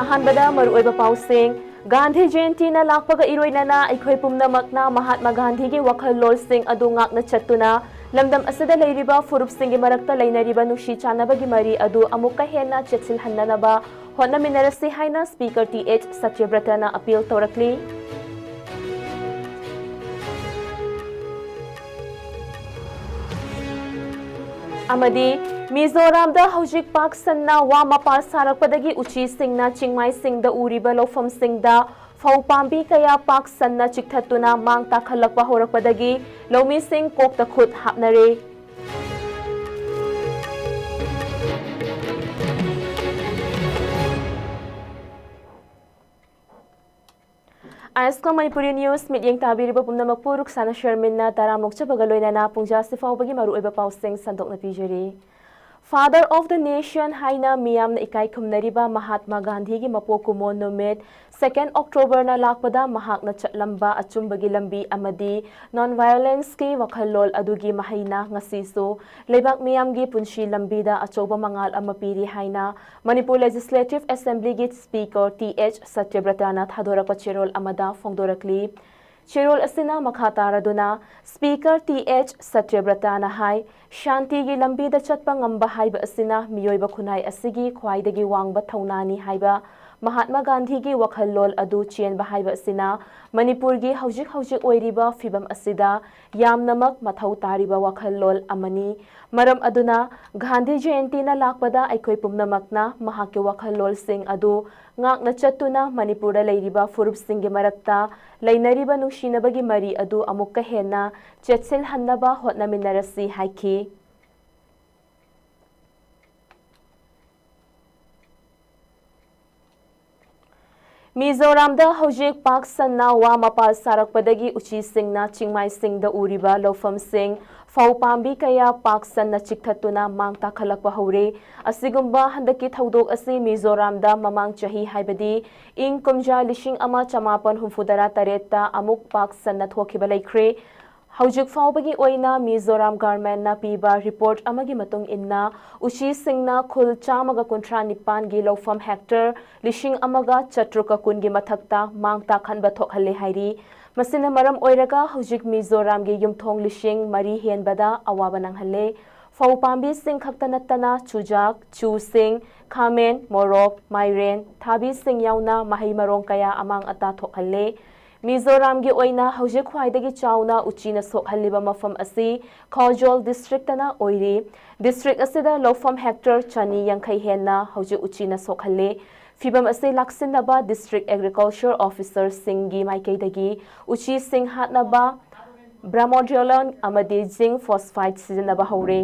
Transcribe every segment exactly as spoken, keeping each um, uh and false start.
ꯑꯍꯥꯟꯕꯗ ꯃꯔꯨꯑꯣꯏꯕ ꯄꯥꯎꯁꯤꯡ꯫ ꯒꯥꯟꯙꯤ ꯖꯌꯟꯇꯤꯅ ꯂꯥꯛꯄꯒ ꯏꯔꯣꯏꯅꯅ ꯑꯩꯈꯣꯏ ꯄꯨꯝꯅꯃꯛꯅ ꯃꯍꯥꯠꯃꯥ ꯒꯥꯟꯙꯤꯒꯤ ꯋꯥꯈꯜꯂꯣꯟꯁꯤꯡ ꯑꯗꯨ ꯉꯥꯛꯅ ꯆꯠꯇꯨꯅ ꯂꯝꯗꯝ ꯑꯁꯤꯗ ꯂꯩꯔꯤꯕ ꯐꯨꯔꯨꯞꯁꯤꯡꯒꯤ ꯃꯔꯛꯇ ꯂꯩꯅꯔꯤꯕ ꯅꯨꯡꯁꯤ ꯆꯥꯟꯅꯕꯒꯤ ꯃꯔꯤ ꯑꯗꯨ ꯑꯃꯨꯛꯀ ꯍꯦꯟꯅ ꯆꯦꯠꯁꯤꯜꯍꯟꯅꯅꯕ ꯍꯣꯠꯅꯃꯤꯟꯅꯔꯁꯤ ꯍꯥꯏꯅ Speaker ꯇꯤ ꯑꯦꯆ ꯁꯇ꯭ꯌꯕ꯭ꯔꯇꯅ appeal ꯇꯧꯔꯛꯂꯤ꯫ ꯑꯃꯗꯤ ꯃꯤꯖꯣꯔꯥꯝꯗ ꯍꯧꯖꯤꯛ ꯄꯥꯛ ꯁꯟꯅ ꯋꯥ ꯃꯄꯥꯜ ꯁꯥꯔꯛꯄꯗꯒꯤ ꯎꯆꯤꯁꯤꯡꯅ ꯆꯤꯡꯃꯥꯏꯁꯤꯡꯗ ꯎꯔꯤꯕ ꯂꯧꯐꯝꯁꯤꯡꯗ ꯐꯧ ꯄꯥꯝꯕꯤ ꯀꯌꯥ ꯄꯥꯛ ꯁꯟꯅ ꯆꯤꯛꯊꯠꯇꯨꯅ ꯃꯥꯡ ꯇꯥꯛꯍꯜꯂꯛꯄ ꯍꯧꯔꯛꯄꯗꯒꯤ ꯂꯧꯃꯤꯁꯤꯡ ꯀꯣꯛꯇ ꯈꯨꯠ ꯍꯥꯞꯅꯔꯦ꯫ ꯑꯥꯏ ꯑꯦꯁ ꯀꯣ ꯃꯅꯤꯄꯨꯔꯤ ꯅ꯭ꯌꯨꯁ ꯃꯤꯠꯌꯦꯡ ꯇꯥꯕꯤꯔꯤꯕ ꯄꯨꯝꯅꯃꯛꯄꯨ ꯔꯨꯛꯁꯥꯅ ꯁꯔꯃꯤꯟꯅ ꯇꯔꯥꯝꯅ ꯑꯣꯛꯆꯕꯒ ꯂꯣꯏꯅꯅ ꯄꯨꯡꯖꯥꯁꯤ ꯐꯥꯎꯕꯒꯤ ꯃꯔꯨꯑꯣꯏꯕ ꯄꯥꯎꯁꯤꯡ ꯁꯟꯗꯣꯛꯅ ꯄꯤꯖꯔꯤ꯫ Father of the Nation ꯍꯥꯏꯅ ꯃꯤꯌꯥꯝꯅ ꯏꯀꯥꯏ ꯈꯨꯝꯅꯔꯤꯕ ꯃꯍꯥꯠꯃꯥ ꯒꯥꯟꯙꯤꯒꯤ ꯃꯄꯣꯛ ꯀꯨꯝꯑꯣꯟ ꯅꯨꯃꯤꯠ second Octoberꯅ ꯂꯥꯛꯄꯗ ꯃꯍꯥꯛꯅ ꯆꯠꯂꯝꯕ ꯑꯆꯨꯝꯕꯒꯤ ꯂꯝꯕꯤ ꯑꯃꯗꯤ non violenceꯀꯤ ꯋꯥꯈꯜꯂꯣꯟ ꯑꯗꯨꯒꯤ ꯃꯍꯩꯅ ꯉꯁꯤꯁꯨ ꯂꯩꯕꯥꯛ ꯃꯤꯌꯥꯝꯒꯤ ꯄꯨꯟꯁꯤ ꯂꯝꯕꯤꯗ ꯑꯆꯧꯕ ꯃꯉꯥꯜ ꯑꯃ ꯄꯤꯔꯤ ꯍꯥꯏꯅ ꯃꯅꯤꯄꯨꯔ Legislative Assemblyꯒꯤ Speaker ꯇꯤ ꯑꯦꯆ ꯁꯇ꯭ꯌꯕ꯭ꯔꯇꯅ ꯊꯥꯗꯣꯔꯛꯄ ꯆꯦꯔꯣꯜ ꯑꯃꯗ ꯐꯣꯡꯗꯣꯔꯛꯂꯤ꯫ ꯆꯦꯔꯣꯜ ꯑꯁꯤꯅ ꯃꯈꯥ ꯇꯥꯔꯗꯨꯅ Speaker ꯇꯤ ꯑꯦꯆ ꯁꯇ꯭ꯌꯕ꯭ꯔꯇꯅ ꯍꯥꯏ, ꯁꯥꯟꯇꯤꯒꯤ ꯂꯝꯕꯤꯗ ꯆꯠꯄ ꯉꯝꯕ ꯍꯥꯏꯕ ꯑꯁꯤꯅ ꯃꯤꯑꯣꯏꯕ ꯈꯨꯟꯅꯥꯏ ꯑꯁꯤꯒꯤ ꯈ꯭ꯋꯥꯏꯗꯒꯤ ꯋꯥꯡꯕ ꯊꯧꯅꯥꯅꯤ ꯍꯥꯏꯕ ꯃꯍꯥꯠꯃꯥ ꯒꯥꯟꯙꯤꯒꯤ ꯋꯥꯈꯜꯂꯣꯟ ꯑꯗꯨ ꯆꯦꯟꯕ ꯍꯥꯏꯕ ꯑꯁꯤꯅ ꯃꯅꯤꯄꯨꯔꯒꯤ ꯍꯧꯖꯤꯛ ꯍꯧꯖꯤꯛ ꯑꯣꯏꯔꯤꯕ ꯐꯤꯕꯝ ꯑꯁꯤꯗ ꯌꯥꯝꯅꯃꯛ ꯃꯊꯧ ꯇꯥꯔꯤꯕ ꯋꯥꯈꯜꯂꯣꯟ ꯑꯃꯅꯤ꯫ ꯃꯔꯝ ꯑꯗꯨꯅ ꯒꯥꯟꯙꯤ ꯖꯌꯟꯇꯤꯅ ꯂꯥꯛꯄꯗ ꯑꯩꯈꯣꯏ ꯄꯨꯝꯅꯃꯛꯅ ꯃꯍꯥꯛꯀꯤ ꯋꯥꯈꯜꯂꯣꯟꯁꯤꯡ ꯑꯗꯨ ꯉꯥꯛꯅ ꯆꯠꯇꯨꯅ ꯃꯅꯤꯄꯨꯔꯗ ꯂꯩꯔꯤꯕ ꯐꯨꯔꯨꯞꯁꯤꯡꯒꯤ ꯃꯔꯛꯇ ꯂꯩꯅꯔꯤꯕ ꯅꯨꯡꯁꯤꯅꯕꯒꯤ ꯃꯔꯤ ꯑꯗꯨ ꯑꯃꯨꯛꯀ ꯍꯦꯟꯅ ꯆꯦꯠꯁꯤꯜꯍꯟꯅꯕ ꯍꯣꯠꯅꯃꯤꯟꯅꯔꯁꯤ ꯍꯥꯏꯈꯤ꯫ ꯃꯤꯖꯣꯔꯥꯝꯗ ꯍꯧꯖꯤꯛ ꯄꯥꯛ ꯁꯟꯅ ꯋꯥ ꯃꯄꯥꯜ ꯁꯥꯔꯛꯄꯗꯒꯤ ꯎꯆꯤꯁꯤꯡꯅ ꯆꯤꯡꯃꯥꯏꯁꯤꯡꯗ ꯎꯔꯤꯕ ꯂꯧꯐꯝꯁꯤꯡ, ꯐꯧ ꯄꯥꯝꯕꯤ ꯀꯌꯥ ꯄꯥꯛ ꯁꯟꯅ ꯆꯤꯛꯊꯠꯇꯨꯅ ꯃꯥꯡ ꯇꯥꯛꯍꯜꯂꯛꯄ ꯍꯧꯔꯦ꯫ ꯑꯁꯤꯒꯨꯝꯕ ꯍꯟꯗꯛꯀꯤ ꯊꯧꯗꯣꯛ ꯑꯁꯤ ꯃꯤꯖꯣꯔꯥꯝꯗ ꯃꯃꯥꯡ ꯆꯍꯤ, ꯍꯥꯏꯕꯗꯤ ꯏꯪ ꯀꯨꯝꯖꯥ ꯂꯤꯁꯤꯡ ꯑꯃ ꯆꯃꯥꯄꯟ ꯍꯨꯝꯐꯨꯇꯔꯥ ꯇꯔꯦꯠꯇ ꯑꯃꯨꯛ ꯄꯥꯛ ꯁꯟꯅ ꯊꯣꯛꯈꯤꯕ ꯂꯩꯈ꯭ꯔꯦ꯫ ꯍꯧꯖꯤꯛ ꯐꯥꯎꯕꯒꯤ ꯑꯣꯏꯅ ꯃꯤꯖꯣꯔꯥꯝ ꯒꯚꯔꯟꯃꯦꯟꯠꯅ ꯄꯤꯕ ꯔꯤꯄꯣꯔꯠ ꯑꯃꯒꯤ ꯃꯇꯨꯡ ꯏꯟꯅ, ꯎꯆꯤꯁꯤꯡꯅ ꯈꯨꯜ ꯆꯥꯝꯃꯒ ꯀꯨꯟꯊ꯭ꯔꯥ ꯅꯤꯄꯥꯟꯒꯤ ꯂꯧꯐꯝ ꯍꯦꯛꯇꯔ ꯂꯤꯁꯤꯡ ꯑꯃꯒ ꯆꯥꯇ꯭ꯔꯨꯛꯀ ꯀꯨꯟꯒꯤ ꯃꯊꯛꯇ ꯃꯥꯡ ꯇꯥꯛꯍꯟꯕ ꯊꯣꯛꯍꯜꯂꯦ ꯍꯥꯏꯔꯤ꯫ ꯃꯁꯤꯅ ꯃꯔꯝ ꯑꯣꯏꯔꯒ ꯍꯧꯖꯤꯛ ꯃꯤꯖꯣꯔꯥꯝꯒꯤ ꯌꯨꯝꯊꯣꯡ ꯂꯤꯁꯤꯡ ꯃꯔꯤ ꯍꯦꯟꯕꯗ ꯑꯋꯥꯕ ꯅꯪꯍꯜꯂꯦ꯫ ꯐꯧ ꯄꯥꯝꯕꯤꯁꯤꯡ ꯈꯛꯇ ꯅꯠꯇꯅ ꯆꯨꯖꯥꯛ, ꯆꯨꯁꯤꯡ, ꯈꯥꯃꯦꯟ, ꯃꯣꯔꯣꯛ, ꯃꯥꯏꯔꯦꯟ, ꯊꯥꯕꯤꯁꯤꯡ ꯌꯥꯎꯅ ꯃꯍꯩ ꯃꯔꯣꯡ ꯀꯌꯥ ꯑꯃꯥꯡ ꯑꯇꯥ ꯊꯣꯛꯍꯜꯂꯦ꯫ ꯃꯤꯖꯣꯔꯥꯝꯒꯤ ꯑꯣꯏꯅ ꯍꯧꯖꯤꯛ ꯈ꯭ꯋꯥꯏꯗꯒꯤ ꯆꯥꯎꯅ ꯎꯆꯤꯅ ꯁꯣꯛꯍꯜꯂꯤꯕ ꯃꯐꯝ ꯑꯁꯤ ꯈꯥꯖꯣꯜ ꯗꯤꯁꯇ꯭ꯔꯤꯛꯇꯅ ꯑꯣꯏꯔꯤ꯫ ꯗꯤꯁꯇ꯭ꯔꯤꯛ ꯑꯁꯤꯗ ꯂꯧꯐꯝ ꯍꯦꯛꯇꯔ ꯆꯅꯤ ꯌꯥꯡꯈꯩ ꯍꯦꯟꯅ ꯍꯧꯖꯤꯛ ꯎꯆꯤꯅ ꯁꯣꯛꯍꯜꯂꯦ꯫ ꯐꯤꯚꯝ ꯑꯁꯤ ꯂꯥꯛꯁꯤꯟꯅꯕ ꯗꯤꯁꯇ꯭ꯔꯤꯛ ꯑꯦꯒ꯭ꯔꯤꯀꯜꯆꯔ ꯑꯣꯐꯤꯁꯔꯁꯤꯡꯒꯤ ꯃꯥꯏꯀꯩꯗꯒꯤ ꯎꯆꯤꯁꯤꯡ ꯍꯥꯠꯅꯕ ꯕ꯭ꯔꯥꯃꯣꯗ꯭ꯔꯤꯌꯣꯂꯣꯟ ꯑꯃꯗꯤ ꯖꯤꯡ ꯐꯣꯁꯐꯥꯏꯠ ꯁꯤꯖꯤꯟꯅꯕ ꯍꯧꯔꯦ꯫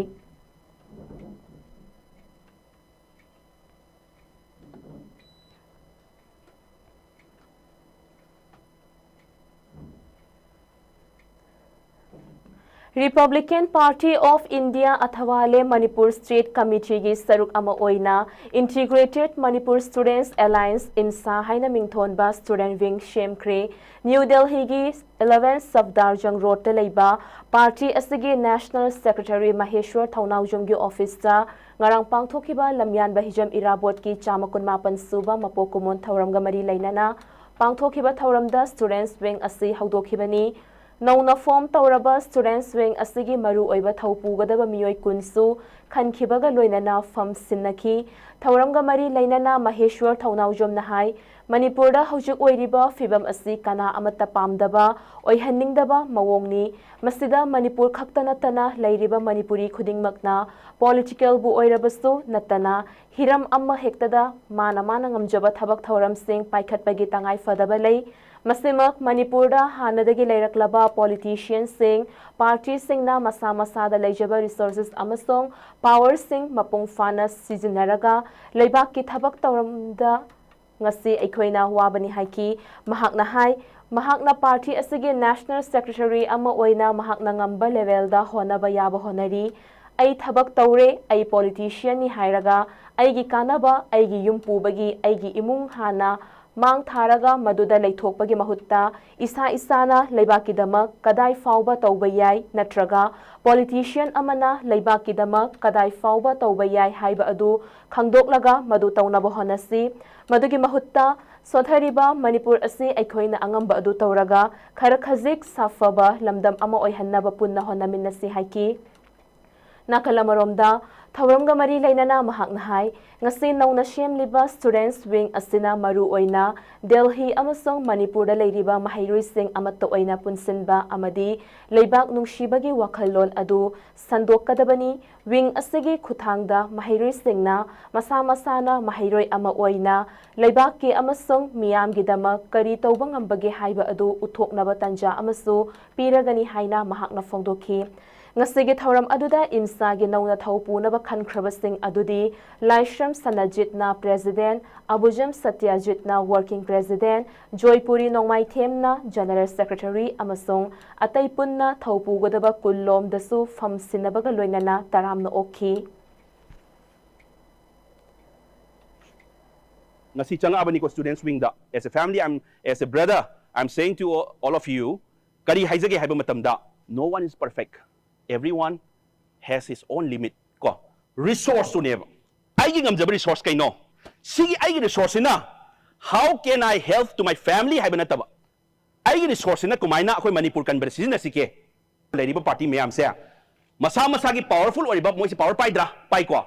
Republican Party of India ꯑꯊꯋꯥꯂꯦ ꯃꯅꯤꯄꯨꯔ ꯁ꯭ꯇꯦꯠ ꯀꯃꯤꯇꯤꯒꯤ ꯁꯔꯨꯛ ꯑꯃ ꯑꯣꯏꯅ Integrated Manipur Students Alliance, INSA ꯍꯥꯏꯅ ꯃꯤꯡꯊꯣꯟꯕ ꯁ꯭ꯇꯨꯗꯦꯟꯠ ꯋꯤꯡ ꯁꯦꯝꯈ꯭ꯔꯦ꯫ ꯅ꯭ꯌꯨ ꯗꯦꯜꯍꯤꯒꯤ ꯏꯂꯦꯚꯦꯟ ꯁꯐꯗꯥꯔꯖꯪ ꯔꯣꯗꯇ ꯂꯩꯕ ꯄꯥꯔꯇꯤ ꯑꯁꯤꯒꯤ ꯅꯦꯁꯅꯦꯜ ꯁꯦꯀ꯭ꯔꯦꯇꯔꯤ ꯃꯍꯦꯁ꯭ꯋꯔ ꯊꯧꯅꯥꯎꯖꯝꯒꯤ ꯑꯣꯐꯤꯁꯇ ꯉꯔꯥꯡ ꯄꯥꯡꯊꯣꯛꯈꯤꯕ ꯂꯝꯌꯥꯟꯕ ꯍꯤꯖꯝ ꯏꯔꯥꯕꯣꯠꯀꯤ ꯆꯥꯝꯃ ꯀꯨꯟꯃꯥꯄꯟ ꯁꯨꯕ ꯃꯄꯣꯛ ꯀꯨꯝꯑꯣꯟ ꯊꯧꯔꯝꯒ ꯃꯔꯤ ꯂꯩꯅꯅ ꯄꯥꯡꯊꯣꯛꯈꯤꯕ ꯊꯧꯔꯝꯗ ꯁ꯭ꯇꯨꯗꯦꯟꯠꯁ ꯋꯤꯡ ꯑꯁꯤ ꯍꯧꯗꯣꯛꯈꯤꯕꯅꯤ꯫ ꯅꯧꯅ ꯐꯣꯔꯝ ꯇꯧꯔꯕ ꯁ꯭ꯇꯨꯗꯦꯟꯠꯁ ꯋꯤꯡ ꯑꯁꯤꯒꯤ ꯃꯔꯨꯑꯣꯏꯕ ꯊꯧ ꯄꯨꯒꯗꯕ ꯃꯤꯑꯣꯏ ꯀꯨꯟꯁꯨ ꯈꯟꯈꯤꯕꯒ ꯂꯣꯏꯅꯅ ꯐꯝ ꯁꯤꯟꯅꯈꯤ꯫ ꯊꯧꯔꯝꯒ ꯃꯔꯤ ꯂꯩꯅꯅ ꯃꯍꯦꯁ꯭ꯋꯔ ꯊꯧꯅꯥꯎꯖꯝꯅ ꯍꯥꯏ, ꯃꯅꯤꯄꯨꯔꯗ ꯍꯧꯖꯤꯛ ꯑꯣꯏꯔꯤꯕ ꯐꯤꯚꯝ ꯑꯁꯤ ꯀꯅꯥ ꯑꯃꯠꯇ ꯄꯥꯝꯗꯕ, ꯑꯣꯏꯍꯟꯅꯤꯡꯗꯕ ꯃꯑꯣꯡꯅꯤ꯫ ꯃꯁꯤꯗ ꯃꯅꯤꯄꯨꯔ ꯈꯛꯇ ꯅꯠꯇꯅ ꯂꯩꯔꯤꯕ ꯃꯅꯤꯄꯨꯔꯤ ꯈꯨꯗꯤꯡꯃꯛꯅ ꯄꯣꯂꯤꯇꯤꯀꯦꯜꯕꯨ ꯑꯣꯏꯔꯕꯁꯨ ꯅꯠꯇꯅ ꯍꯤꯔꯝ ꯑꯃ ꯍꯦꯛꯇꯗ ꯃꯥꯅ ꯃꯥꯅ ꯉꯝꯖꯕ ꯊꯕꯛ ꯊꯧꯔꯝꯁꯤꯡ ꯄꯥꯏꯈꯠꯄꯒꯤ ꯇꯉꯥꯏ ꯐꯗꯕ ꯂꯩ꯫ ꯃꯁꯤꯃꯛ ꯃꯅꯤꯄꯨꯔꯗ ꯍꯥꯟꯅꯗꯒꯤ ꯂꯩꯔꯛꯂꯕ ꯄꯣꯂꯤꯇꯤꯁꯤꯌꯟꯁꯤꯡ, ꯄꯥꯔꯇꯤꯁꯤꯡꯅ ꯃꯁꯥ ꯃꯁꯥꯗ ꯂꯩꯖꯕ ꯔꯤꯁꯣꯔꯁꯦꯁ ꯑꯃꯁꯨꯡ ꯄꯥꯋꯔꯁꯤꯡ ꯃꯄꯨꯡ ꯐꯥꯅ ꯁꯤꯖꯤꯟꯅꯔꯒ ꯂꯩꯕꯥꯛꯀꯤ ꯊꯕꯛ ꯇꯧꯔꯝꯗ ꯉꯁꯤ ꯑꯩꯈꯣꯏꯅ ꯋꯥꯕꯅꯤ ꯍꯥꯏꯈꯤ꯫ ꯃꯍꯥꯛꯅ ꯍꯥꯏ, ꯃꯍꯥꯛꯅ ꯄꯥꯔꯇꯤ ꯑꯁꯤꯒꯤ ꯅꯦꯁꯅꯦꯜ ꯁꯦꯀ꯭ꯔꯦꯇꯔꯤ ꯑꯃ ꯑꯣꯏꯅ ꯃꯍꯥꯛꯅ ꯉꯝꯕ ꯂꯦꯚꯦꯜꯗ ꯍꯣꯠꯅꯕ ꯌꯥꯕ ꯍꯣꯠꯅꯔꯤ꯫ ꯑꯩ ꯊꯕꯛ ꯇꯧꯔꯦ, ꯑꯩ ꯄꯣꯂꯤꯇꯤꯁꯤꯌꯟꯅꯤ ꯍꯥꯏꯔꯒ ꯑꯩꯒꯤ ꯀꯥꯟꯅꯕ, ꯑꯩꯒꯤ ꯌꯨꯝ ꯄꯨꯕꯒꯤ, ꯑꯩꯒꯤ ꯏꯃꯨꯡ ꯍꯥꯟꯅ ꯃꯥꯡ ꯊꯥꯔꯒ ꯃꯗꯨꯗ ꯂꯩꯊꯣꯛꯄꯒꯤ ꯃꯍꯨꯠꯇ ꯏꯁꯥ ꯏꯁꯥꯅ ꯂꯩꯕꯥꯛꯀꯤꯗꯃꯛ ꯀꯗꯥꯏ ꯐꯥꯎꯕ ꯇꯧꯕ ꯌꯥꯏ ꯅꯠꯇ꯭ꯔꯒ politician ꯑꯃꯅ ꯂꯩꯕꯥꯛꯀꯤꯗꯃꯛ ꯀꯗꯥꯏ ꯐꯥꯎꯕ ꯇꯧꯕ ꯌꯥꯏ ꯍꯥꯏꯕ ꯑꯗꯨ ꯈꯪꯗꯣꯛꯂꯒ ꯃꯗꯨ ꯇꯧꯅꯕ ꯍꯣꯠꯅꯁꯤ꯫ ꯃꯗꯨꯒꯤ ꯃꯍꯨꯠꯇ ꯁꯣꯟꯊꯔꯤꯕ ꯃꯅꯤꯄꯨꯔ ꯑꯁꯤ ꯑꯩꯈꯣꯏꯅ ꯑꯉꯝꯕ ꯑꯗꯨ ꯇꯧꯔꯒ ꯈꯔ ꯈꯖꯤꯛ ꯁꯥꯐꯕ ꯂꯝꯗꯝ ꯑꯃ ꯑꯣꯏꯍꯟꯅꯕ ꯄꯨꯟꯅ ꯍꯣꯠꯅꯃꯤꯟꯅꯁꯤ ꯍꯥꯏꯈꯤ꯫ ꯅꯥꯀꯜ ꯑꯃꯔꯣꯝꯗ ꯊꯧꯔꯝꯒ ꯃꯔꯤ ꯂꯩꯅꯅ ꯃꯍꯥꯛꯅ ꯍꯥꯏ, ꯉꯁꯤ ꯅꯧꯅ ꯁꯦꯝꯂꯤꯕ Students Wing ꯑꯁꯤꯅ ꯃꯔꯨ ꯑꯣꯏꯅ ꯗꯦꯜꯍꯤ ꯑꯃꯁꯨꯡ ꯃꯅꯤꯄꯨꯔꯗ ꯂꯩꯔꯤꯕ ꯃꯍꯩꯔꯣꯏꯁꯤꯡ ꯑꯃꯠꯇ ꯑꯣꯏꯅ ꯄꯨꯟꯁꯤꯟꯕ ꯑꯃꯗꯤ ꯂꯩꯕꯥꯛ ꯅꯨꯡꯁꯤꯕꯒꯤ ꯋꯥꯈꯜꯂꯣꯟ ꯑꯗꯨ ꯁꯟꯗꯣꯛꯀꯗꯕꯅꯤ꯫ Wing ꯑꯁꯤꯒꯤ ꯈꯨꯠꯊꯥꯡꯗ ꯃꯍꯩꯔꯣꯏꯁꯤꯡꯅ ꯃꯁꯥ ꯃꯁꯥꯅ ꯃꯍꯩꯔꯣꯏ ꯑꯃ ꯑꯣꯏꯅ ꯂꯩꯕꯥꯛꯀꯤ ꯑꯃꯁꯨꯡ ꯃꯤꯌꯥꯝꯒꯤꯗꯃꯛ ꯀꯔꯤ ꯇꯧꯕ ꯉꯝꯕꯒꯦ ꯍꯥꯏꯕ ꯑꯗꯨ ꯎꯠꯊꯣꯛꯅꯕ ꯇꯥꯟꯖꯥ ꯑꯃꯁꯨ ꯄꯤꯔꯒꯅꯤ ꯍꯥꯏꯅ ꯃꯍꯥꯛꯅ ꯐꯣꯡꯗꯣꯛꯈꯤ꯫ ꯉꯁꯤꯒꯤ ꯊꯧꯔꯝ ꯑꯗꯨꯗ ꯏꯝꯁꯥꯒꯤ ꯅꯧꯅ ꯊꯧ ꯄꯨꯅꯕ ꯈꯟꯈ꯭ꯔꯕꯁꯤꯡ ꯑꯗꯨꯗꯤ ꯂꯥꯏꯁ꯭ꯔꯝ ꯁꯅꯥꯖꯤꯠꯅ President, ꯑꯕꯨꯖꯝ ꯁꯇ꯭ꯌꯥꯖꯤꯠꯅ Working President, ꯖꯣꯏꯄꯨꯔꯤ ꯅꯣꯡꯃꯥꯏꯊꯦꯝꯅ General Secretary ꯑꯃꯁꯨꯡ ꯑꯇꯩ ꯄꯨꯟꯅ ꯊꯧ ꯄꯨꯒꯗꯕ ꯀꯨꯟꯂꯣꯝꯗꯁꯨ ꯐꯝꯁꯤꯟꯅꯕꯒ ꯂꯣꯏꯅꯅ ꯇꯔꯥꯝꯅ ꯑꯣꯛꯈꯤ꯫ ꯉꯁꯤ ꯆꯪꯉꯛꯑꯕꯅꯤꯀꯣ Students Wingꯗ꯫ As a family, I'm, as a brother, I'm saying to all of you, ꯀꯔꯤ ꯍꯥꯏꯖꯒꯦ ꯍꯥꯏꯕ ꯃꯇꯝꯗ, no one is perfect, everyone has his own limit ꯀꯣ꯫ Resourceꯇꯨꯅꯦꯕ꯫ ꯑꯩꯒꯤ ꯉꯝꯖꯕ resource ꯀꯩꯅꯣ? ꯁꯤꯒꯤ ꯑꯩꯒꯤ resourceꯁꯤꯅ how can I help to my family ꯍꯥꯏꯕ ꯅꯠꯇꯕ, ꯑꯩꯒꯤ resourceꯁꯤꯅ ꯀꯃꯥꯏꯅ ꯑꯩꯈꯣꯏ ꯃꯅꯤꯄꯨꯔ ꯀꯟꯕꯗ ꯁꯤꯖꯤꯟꯅꯁꯤꯒꯦ? ꯂꯩꯔꯤꯕ party ꯃꯌꯥꯝꯁꯦ ꯃꯁꯥ ꯃꯁꯥꯒꯤ powerful ꯑꯣꯏꯔꯤꯕ, ꯃꯣꯏꯁꯦ power ꯄꯥꯏꯗ꯭ꯔꯥ? ꯄꯥꯏꯀꯣ꯫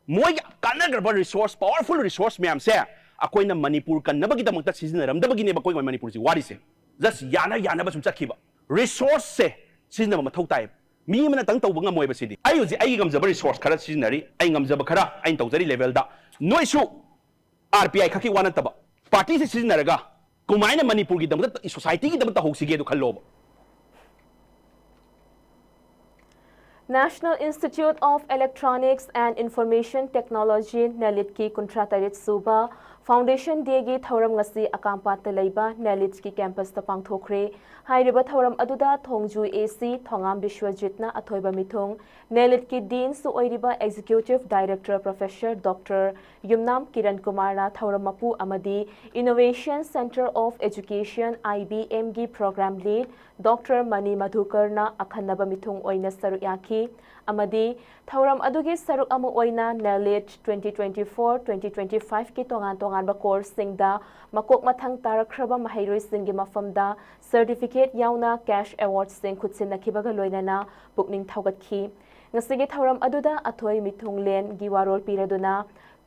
ꯃꯣꯏꯒꯤ ꯀꯥꯟꯅꯈ꯭ꯔꯕ resource, powerful resource ꯃꯌꯥꯝꯁꯦ ꯑꯩꯈꯣꯏꯅ ꯃꯅꯤꯄꯨꯔ ꯀꯟꯅꯕꯒꯤꯗꯃꯛꯇ ꯁꯤꯖꯤꯟꯅꯔꯝꯗꯕꯒꯤꯅꯦꯕ ꯑꯩꯈꯣꯏ ꯃꯅꯤꯄꯨꯔꯁꯤ ꯋꯥꯔꯤꯁꯦ꯫ Just ꯌꯥꯅ ꯌꯥꯅꯕ ꯁꯨꯝ ꯆꯠꯈꯤꯕ꯫ Resourceꯁꯦ ꯁꯤꯖꯤꯟꯅꯕ ꯃꯊꯧ ꯇꯥꯏ꯫ ꯃꯤ ꯑꯃꯅꯇꯪ ꯇꯧꯕ ꯉꯝꯃꯣꯏꯕ ꯁꯤꯗꯤ꯫ ꯑꯩ ꯍꯧꯖꯤꯛ ꯑꯩꯒꯤ ꯉꯝꯖꯕ resource ꯈꯔ ꯁꯤꯖꯤꯟꯅꯔꯤ, ꯑꯩ ꯉꯝꯖꯕ ꯈꯔ ꯑꯩꯅ ꯇꯧꯖꯔꯤ levelꯗ꯫ ꯅꯣꯏꯁꯨ RPI ꯈꯛꯀꯤ ꯋꯥ ꯅꯠꯇꯕ, partyꯁꯦ ꯁꯤꯖꯤꯟꯅꯔꯒ ꯀꯃꯥꯏꯅ ꯃꯅꯤꯄꯨꯔꯒꯤꯗꯃꯛꯇ, societyꯒꯤꯗꯃꯛꯇ ꯇꯧꯍꯧꯁꯤꯒꯦ ꯑꯗꯨ ꯈꯜꯂꯣꯕ꯫ National Institute of Electronics and Information Technology, NIELITꯀꯤ ꯀꯨꯟꯊ꯭ꯔꯥ ꯇꯔꯦꯠ ꯁꯨꯕ Foundation Dayꯒꯤ ꯊꯧꯔꯝ ꯉꯁꯤ ꯑꯀꯥꯝꯄꯥꯠꯇ ꯂꯩꯕ ꯅꯦꯂꯤꯠꯀꯤ campusꯇ ꯄꯥꯡꯊꯣꯛꯈ꯭ꯔꯦ꯫ ꯍꯥꯏꯔꯤꯕ ꯊꯧꯔꯝ ꯑꯗꯨꯗ ꯊꯣꯡꯖꯨ AC ꯊꯣꯉꯥꯝ ꯕꯤꯁ꯭ꯋꯖꯤꯠꯅ ꯑꯊꯣꯏꯕ ꯃꯤꯊꯨꯡ, ꯅꯦꯂꯤꯠꯀꯤ Deanꯁꯨ ꯑꯣꯏꯔꯤꯕ Executive Director Professor Doctor ꯌꯨꯝꯅꯥꯝ ꯀꯤꯔꯟ ꯀꯨꯃꯥꯔꯅ ꯊꯧꯔꯝ ꯃꯄꯨ ꯑꯃꯗꯤ Innovation Centre of Education, IBMꯒꯤ Program Lead Doctor ꯃꯅꯤ ꯃꯙꯨꯀꯔꯅ ꯑꯈꯟꯅꯕ ꯃꯤꯊꯨꯡ ꯑꯣꯏꯅ ꯁꯔꯨꯛ ꯌꯥꯈꯤ ꯑꯃꯗꯤ ꯊꯧꯔꯝ ꯑꯗꯨꯒꯤ ꯁꯔꯨꯛ ꯑꯃ ꯑꯣꯏꯅ ꯅꯦꯂꯤꯠ twenty twenty-four twenty twenty-fiveꯀꯤ ꯇꯣꯉꯥꯟ ꯇꯣꯉꯥꯟꯕ courseꯁꯤꯡꯗ ꯃꯀꯣꯛ ꯃꯊꯪ ꯇꯥꯔꯛꯈ꯭ꯔꯕ ꯃꯍꯩꯔꯣꯏꯁꯤꯡꯒꯤ ꯃꯐꯝꯗ certificate ꯌꯥꯎꯅ cash awardꯁꯤꯡ ꯈꯨꯠꯁꯤꯟꯅꯈꯤꯕꯒ ꯂꯣꯏꯅꯅ ꯄꯨꯛꯅꯤꯡ ꯊꯧꯒꯠꯈꯤ꯫ ꯉꯁꯤꯒꯤ ꯊꯧꯔꯝ ꯑꯗꯨꯗ ꯑꯊꯣꯏ ꯃꯤꯊꯨꯡꯂꯦꯟꯒꯤ ꯋꯥꯔꯣꯜ ꯄꯤꯔꯗꯨꯅ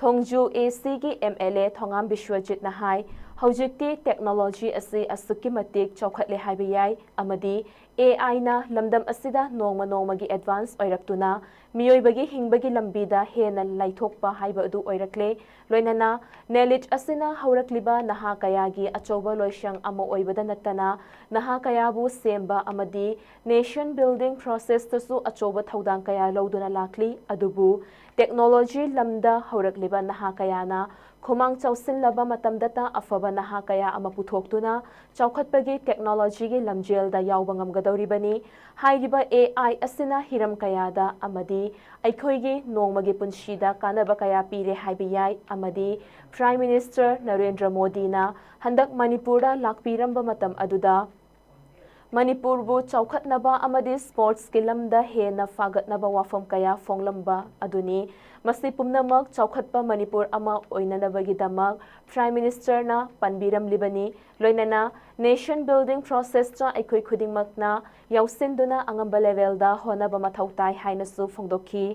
ꯊꯣꯡꯖꯨ ACꯒꯤ MLA ꯊꯣꯉꯥꯝ ꯕꯤꯁ꯭ꯋꯖꯤꯠꯅ ꯍꯥꯏ, ꯍꯧꯖꯤꯛꯇꯤ technology ꯑꯁꯤ ꯑꯁꯨꯛꯀꯤ ꯃꯇꯤꯛ ꯆꯥꯎꯈꯠꯂꯦ ꯍꯥꯏꯕ ꯌꯥꯏ ꯑꯃꯗꯤ AIꯅ ꯂꯝꯗꯝ ꯑꯁꯤꯗ ꯅꯣꯡꯃ ꯅꯣꯡꯃꯒꯤ advance ꯑꯣꯏꯔꯛꯇꯨꯅ ꯃꯤꯑꯣꯏꯕꯒꯤ ꯍꯤꯡꯕꯒꯤ ꯂꯝꯕꯤꯗ ꯍꯦꯟꯅ ꯂꯥꯏꯊꯣꯛꯄ ꯍꯥꯏꯕ ꯑꯗꯨ ꯑꯣꯏꯔꯛꯂꯦ꯫ ꯂꯣꯏꯅꯅ ꯅꯦꯂꯤꯠ ꯑꯁꯤꯅ ꯍꯧꯔꯛꯂꯤꯕ ꯅꯍꯥ ꯀꯌꯥꯒꯤ ꯑꯆꯧꯕ ꯂꯣꯏꯁꯪ ꯑꯃ ꯑꯣꯏꯕꯗ ꯅꯠꯇꯅ ꯅꯍꯥ ꯀꯌꯥꯕꯨ ꯁꯦꯝꯕ ꯑꯃꯗꯤ nation building processꯇꯁꯨ ꯑꯆꯧꯕ ꯊꯧꯗꯥꯡ ꯀꯌꯥ ꯂꯧꯗꯨꯅ ꯂꯥꯛꯂꯤ꯫ ꯑꯗꯨꯕꯨ technology ꯂꯝꯗ ꯍꯧꯔꯛꯂꯤꯕ ꯅꯍꯥ ꯀꯌꯥꯅ ꯈꯨꯃꯥꯡ ꯆꯥꯎꯁꯤꯜꯂꯕ ꯃꯇꯝꯗꯇ ꯑꯐꯕ ꯅꯍꯥ ꯀꯌꯥ ꯑꯃ ꯄꯨꯊꯣꯛꯇꯨꯅ ꯆꯥꯎꯈꯠꯄꯒꯤ technologyꯒꯤ ꯂꯝꯖꯦꯜꯗ ꯌꯥꯎꯕ ꯉꯝꯒꯗꯧꯔꯤꯕꯅꯤ꯫ ꯍꯥꯏꯔꯤꯕ AI ꯑꯁꯤꯅ ꯍꯤꯔꯝ ꯀꯌꯥꯗ ꯑꯃꯗꯤ ꯑꯩꯈꯣꯏꯒꯤ ꯅꯣꯡꯃꯒꯤ ꯄꯨꯟꯁꯤꯗ ꯀꯥꯟꯅꯕ ꯀꯌꯥ ꯄꯤꯔꯦ ꯍꯥꯏꯕ ꯌꯥꯏ ꯑꯃꯗꯤ Prime Minister ꯅꯔꯦꯟꯗ꯭ꯔ ꯃꯣꯗꯤꯅ ꯍꯟꯗꯛ ꯃꯅꯤꯄꯨꯔꯗ ꯂꯥꯛꯄꯤꯔꯝꯕ ꯃꯇꯝ ꯑꯗꯨꯗ ꯃꯅꯤꯄꯨꯔꯕꯨ ꯆꯥꯎꯈꯠꯅꯕ ꯑꯃꯗꯤ sportsꯀꯤ ꯂꯝꯗ ꯍꯦꯟꯅ ꯐꯒꯠꯅꯕ ꯋꯥꯐꯝ ꯀꯌꯥ ꯐꯣꯡꯂꯝꯕ ꯑꯗꯨꯅꯤ꯫ ꯃꯁꯤ ꯄꯨꯝꯅꯃꯛ ꯆꯥꯎꯈꯠꯄ ꯃꯅꯤꯄꯨꯔ ꯑꯃ ꯑꯣꯏꯅꯅꯕꯒꯤꯗꯃꯛ Prime Ministerꯅ ꯄꯟꯕꯤꯔꯝꯂꯤꯕꯅꯤ꯫ ꯂꯣꯏꯅꯅ nation building processꯇ ꯑꯩꯈꯣꯏ ꯈꯨꯗꯤꯡꯃꯛꯅ ꯌꯥꯎꯁꯤꯟꯗꯨꯅ ꯑꯉꯝꯕ levelꯗ ꯍꯣꯠꯅꯕ ꯃꯊꯧ ꯇꯥꯏ ꯍꯥꯏꯅꯁꯨ ꯐꯣꯡꯗꯣꯛꯈꯤ꯫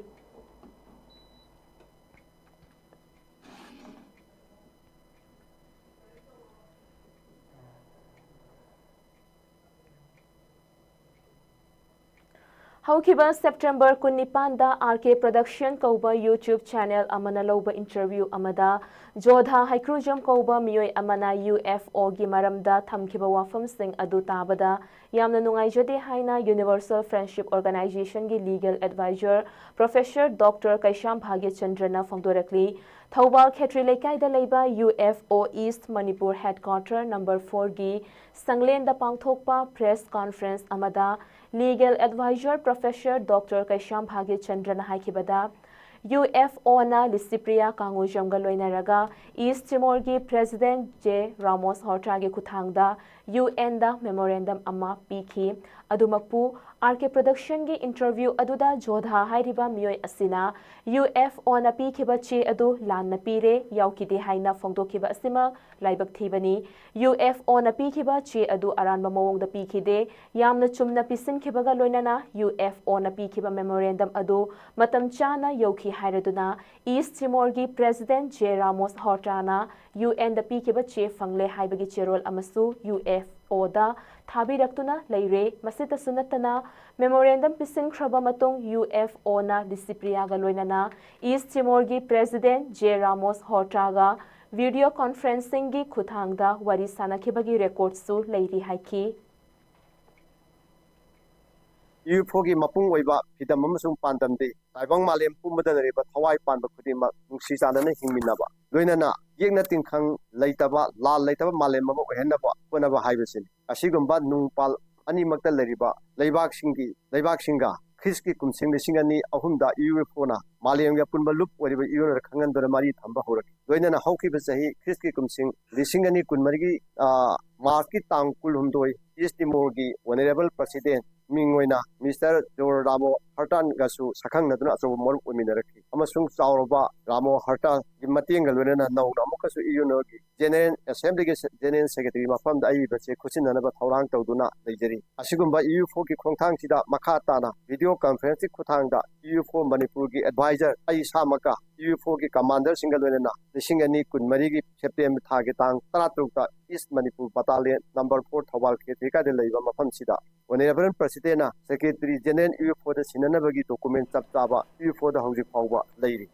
ꯍꯧꯈꯤꯕ September ꯀꯨꯟꯅꯤꯄꯥꯟꯗ RK Production ꯀꯧꯕ YouTube channel ꯑꯃꯅ ꯂꯧꯕ interview ꯑꯃꯗ ꯖꯣꯙꯥ ꯍꯩꯀ꯭ꯔꯨꯖꯝ ꯀꯧꯕ ꯃꯤꯑꯣꯏ ꯑꯃꯅ UFOꯒꯤ ꯃꯔꯝꯗ ꯊꯝꯈꯤꯕ ꯋꯥꯐꯝꯁꯤꯡ ꯑꯗꯨ ꯇꯥꯕꯗ ꯌꯥꯝꯅ ꯅꯨꯡꯉꯥꯏꯖꯗꯦ ꯍꯥꯏꯅ Universal Friendship Organizationꯒꯤ legal advisor Professor Doctor Keisham ꯚꯥꯒ꯭ꯌꯆꯟꯗ꯭ꯔꯅ ꯐꯣꯡꯗꯣꯔꯛꯂꯤ꯫ Thoubal Khetri ꯂꯩꯀꯥꯏꯗ ꯂꯩꯕ U F O East Manipur Headquarter number four ꯒꯤ ꯁꯪꯂꯦꯟꯗ ꯄꯥꯡꯊꯣꯛꯄ press conference ꯑꯃꯗ Legal Advisor Professor Doctor Keisham ꯚꯥꯒ꯭ꯌꯆꯟꯗ꯭ꯔꯅ ꯍꯥꯏꯈꯤꯕꯗ, ꯌꯨ ꯑꯦꯐ ꯑꯣꯅ ꯂꯤꯁꯤꯄ꯭ꯔꯤꯌꯥ ꯀꯥꯡꯉꯨꯖꯝꯒ ꯂꯣꯏꯅꯔꯒ East Timorꯒꯤ President J Ramos Hortaꯒꯤ ꯈꯨꯠꯊꯥꯡꯗ ꯌꯨ ꯑꯦꯟꯗ memorandum ꯑꯃ ꯄꯤꯈꯤ꯫ ꯑꯗꯨꯃꯛꯄꯨ, ꯑꯥꯔ ꯀꯦ Productionꯒꯤ interview ꯑꯗꯨꯗ ꯖꯣꯙꯥ ꯍꯥꯏꯔꯤꯕ ꯃꯤꯑꯣꯏ ꯑꯁꯤꯅ ꯌꯨ ꯑꯦꯐ ꯑꯣꯅ ꯄꯤꯈꯤꯕ ꯆꯦ ꯑꯗꯨ ꯂꯥꯟꯅ ꯄꯤꯔꯦ, ꯌꯥꯎꯈꯤꯗꯦ ꯍꯥꯏꯅ ꯐꯣꯡꯗꯣꯛꯈꯤꯕ ꯑꯁꯤꯃꯛ ꯂꯥꯏꯕꯛ ꯊꯤꯕꯅꯤ꯫ ꯌꯨ ꯑꯦꯐ ꯑꯣꯅ ꯄꯤꯈꯤꯕ ꯆꯦ ꯑꯗꯨ ꯑꯔꯥꯟꯕ ꯃꯑꯣꯡꯗ ꯄꯤꯈꯤꯗꯦ, ꯌꯥꯝꯅ ꯆꯨꯝꯅ ꯄꯤꯁꯤꯟꯈꯤꯕꯒ ꯂꯣꯏꯅꯅ ꯌꯨ ꯑꯦꯐ ꯑꯣꯅ ꯄꯤꯈꯤꯕ memorandum ꯑꯗꯨ ꯃꯇꯝ ꯆꯥꯅ ꯌꯧꯈꯤ ꯍꯥꯏꯔꯗꯨꯅ East Timorꯒꯤ President J Ramos Hortaꯅ ꯌꯨ ꯑꯦꯟꯗ ꯄꯤꯈꯤꯕ ꯆꯦ ꯐꯪꯂꯦ ꯍꯥꯏꯕꯒꯤ ꯆꯦꯔꯣꯜ ꯑꯃꯁꯨ ꯌꯨ ꯑꯦꯐ ꯑꯣꯗ ꯊꯥꯕꯤꯔꯛꯇꯨꯅ ꯂꯩꯔꯦ꯫ ꯃꯁꯤꯇꯁꯨ ꯅꯠꯇꯅ, memorandum ꯄꯤꯁꯤꯟꯈ꯭ꯔꯕ ꯃꯇꯨꯡ ꯌꯨ ꯑꯦꯐ ꯑꯣꯅ ꯂꯤꯁꯤꯄ꯭ꯔꯤꯌꯥꯒ ꯂꯣꯏꯅꯅ East Timorꯒꯤ President J Ramos Hortaꯒ video conferencingꯒꯤ ꯈꯨꯠꯊꯥꯡꯗ ꯋꯥꯔꯤ ꯁꯥꯅꯈꯤꯕꯒꯤ recordꯁꯨ ꯂꯩꯔꯤ ꯍꯥꯏꯈꯤ꯫ ꯌꯨ ꯑꯦꯐ ꯑꯣꯒꯤ ꯃꯄꯨꯡ ꯑꯣꯏꯕ ꯐꯤꯗꯝ ꯑꯃꯁꯨꯡ ꯄꯥꯟꯗꯝꯗꯤ ꯇꯥꯏꯕꯪ ꯃꯥꯂꯦꯝ ꯄꯨꯝꯕꯗ ꯂꯩꯔꯤꯕ ꯊꯋꯥꯏ ꯄꯥꯟꯕ ꯈꯨꯗꯤꯡꯃꯛ ꯅꯨꯡꯁꯤ ꯆꯥꯟꯅꯅ ꯍꯤꯡꯃꯤꯟꯅꯕ, ꯂꯣꯏꯅꯅ ꯌꯦꯛꯅ ꯇꯤꯟꯈꯪ ꯂꯩꯇꯕ, ꯂꯥꯜ ꯂꯩꯇꯕ ꯃꯥꯂꯦꯝ ꯑꯃ ꯑꯣꯏꯍꯟꯅꯕ ꯍꯣꯠꯅꯕ ꯍꯥꯏꯕꯁꯤꯅꯤ꯫ ꯑꯁꯤꯒꯨꯝꯕ ꯅꯨꯡꯄꯥꯜ ꯑꯅꯤꯃꯛꯇ ꯂꯩꯔꯤꯕ ꯂꯩꯕꯥꯛꯁꯤꯡꯒꯤ, ꯂꯩꯕꯥꯛꯁꯤꯡꯒ ꯈ꯭ꯔꯤꯁꯀꯤ ꯀꯨꯝꯁꯤꯡ ꯂꯤꯁꯤꯡ ꯑꯅꯤ ꯑꯍꯨꯝꯗ ꯌꯨ ꯑꯦꯐ ꯑꯣꯅ ꯃꯥꯂꯦꯝꯒꯤ ꯑꯄꯨꯟꯕ ꯂꯨꯞ ꯑꯣꯏꯔꯤꯕ ꯌꯨ ꯑꯦꯟ ꯑꯣꯗ ꯈꯪꯍꯟꯗꯨꯅ ꯃꯔꯤ ꯊꯝꯕ ꯍꯧꯔꯛꯈꯤ꯫ ꯂꯣꯏꯅꯅ ꯍꯧꯈꯤꯕ ꯆꯍꯤ ꯈ꯭ꯔꯤꯁꯀꯤ ꯀꯨꯝꯁꯤꯡ ꯂꯤꯁꯤꯡ ꯑꯅꯤ ꯀꯨꯟꯃꯔꯤꯒꯤ, ꯑ, ꯃꯥꯔꯆꯀꯤ ꯇꯥꯡ ꯀꯨꯟꯍꯨꯝꯗꯣꯏ East Timorꯒꯤ Honourable President ꯃꯤꯡ ꯑꯣꯏꯅ Mister J Ramos Hortaꯒꯁꯨ ꯁꯛꯈꯪꯅꯗꯨꯅ ꯑꯆꯧꯕ ꯃꯔꯨꯞ ꯑꯣꯏꯃꯤꯟꯅꯔꯛꯈꯤ, ꯑꯃꯁꯨꯡ ꯆꯥꯎꯔꯕ Ramos Hortaꯒꯤ ꯃꯇꯦꯡꯒ ꯂꯣꯏꯅꯅ ꯅꯧꯅ ꯑꯃꯨꯛꯀꯁꯨ ꯌꯨ ꯑꯦꯟ ꯑꯣꯒꯤ General Assemblyꯒꯤ General Secretary ꯃꯐꯝꯗ ꯑꯏꯕꯁꯦ ꯈꯨꯠꯁꯤꯟꯅꯅꯕ ꯊꯧꯔꯥꯡ ꯇꯧꯗꯨꯅ ꯂꯩꯖꯔꯤ꯫ ꯑꯁꯤꯒꯨꯝꯕ ꯌꯨ ꯑꯦꯐ ꯑꯣꯒꯤ ꯈꯣꯡꯊꯥꯡꯁꯤꯗ ꯃꯈꯥ ꯇꯥꯅ video conferenceꯀꯤ ꯈꯨꯠꯊꯥꯡꯗ ꯌꯨ ꯑꯦꯐ ꯑꯣ ꯃꯅꯤꯄꯨꯔꯒꯤ advisor, ꯑꯩ ꯏꯁꯥꯃꯛꯀ ꯌꯨ ꯑꯦꯐ ꯑꯣꯒꯤ commanderꯁꯤꯡꯒ ꯂꯣꯏꯅꯅ ꯂꯤꯁꯤꯡ ꯑꯅꯤ ꯀꯨꯟꯃꯔꯤꯒꯤ September ꯊꯥꯒꯤ ꯇꯥꯡ ꯇꯔꯥꯇꯔꯨꯛꯇ East Manipur Battalion number four Thoubal Khetri ꯂꯩꯀꯥꯏꯗ ꯂꯩꯕ ꯃꯐꯝꯁꯤꯗ Honourable Presidentꯅ Secretary General ꯌꯨ ꯑꯦꯐ ꯑꯣꯗ ꯁꯤꯟꯅꯅꯕꯒꯤ document ꯆꯞ ꯆꯥꯕ ꯌꯨ ꯑꯦꯐ ꯑꯣꯗ ꯍꯧꯖꯤꯛ ꯐꯥꯎꯕ ꯂꯩꯔꯤ꯫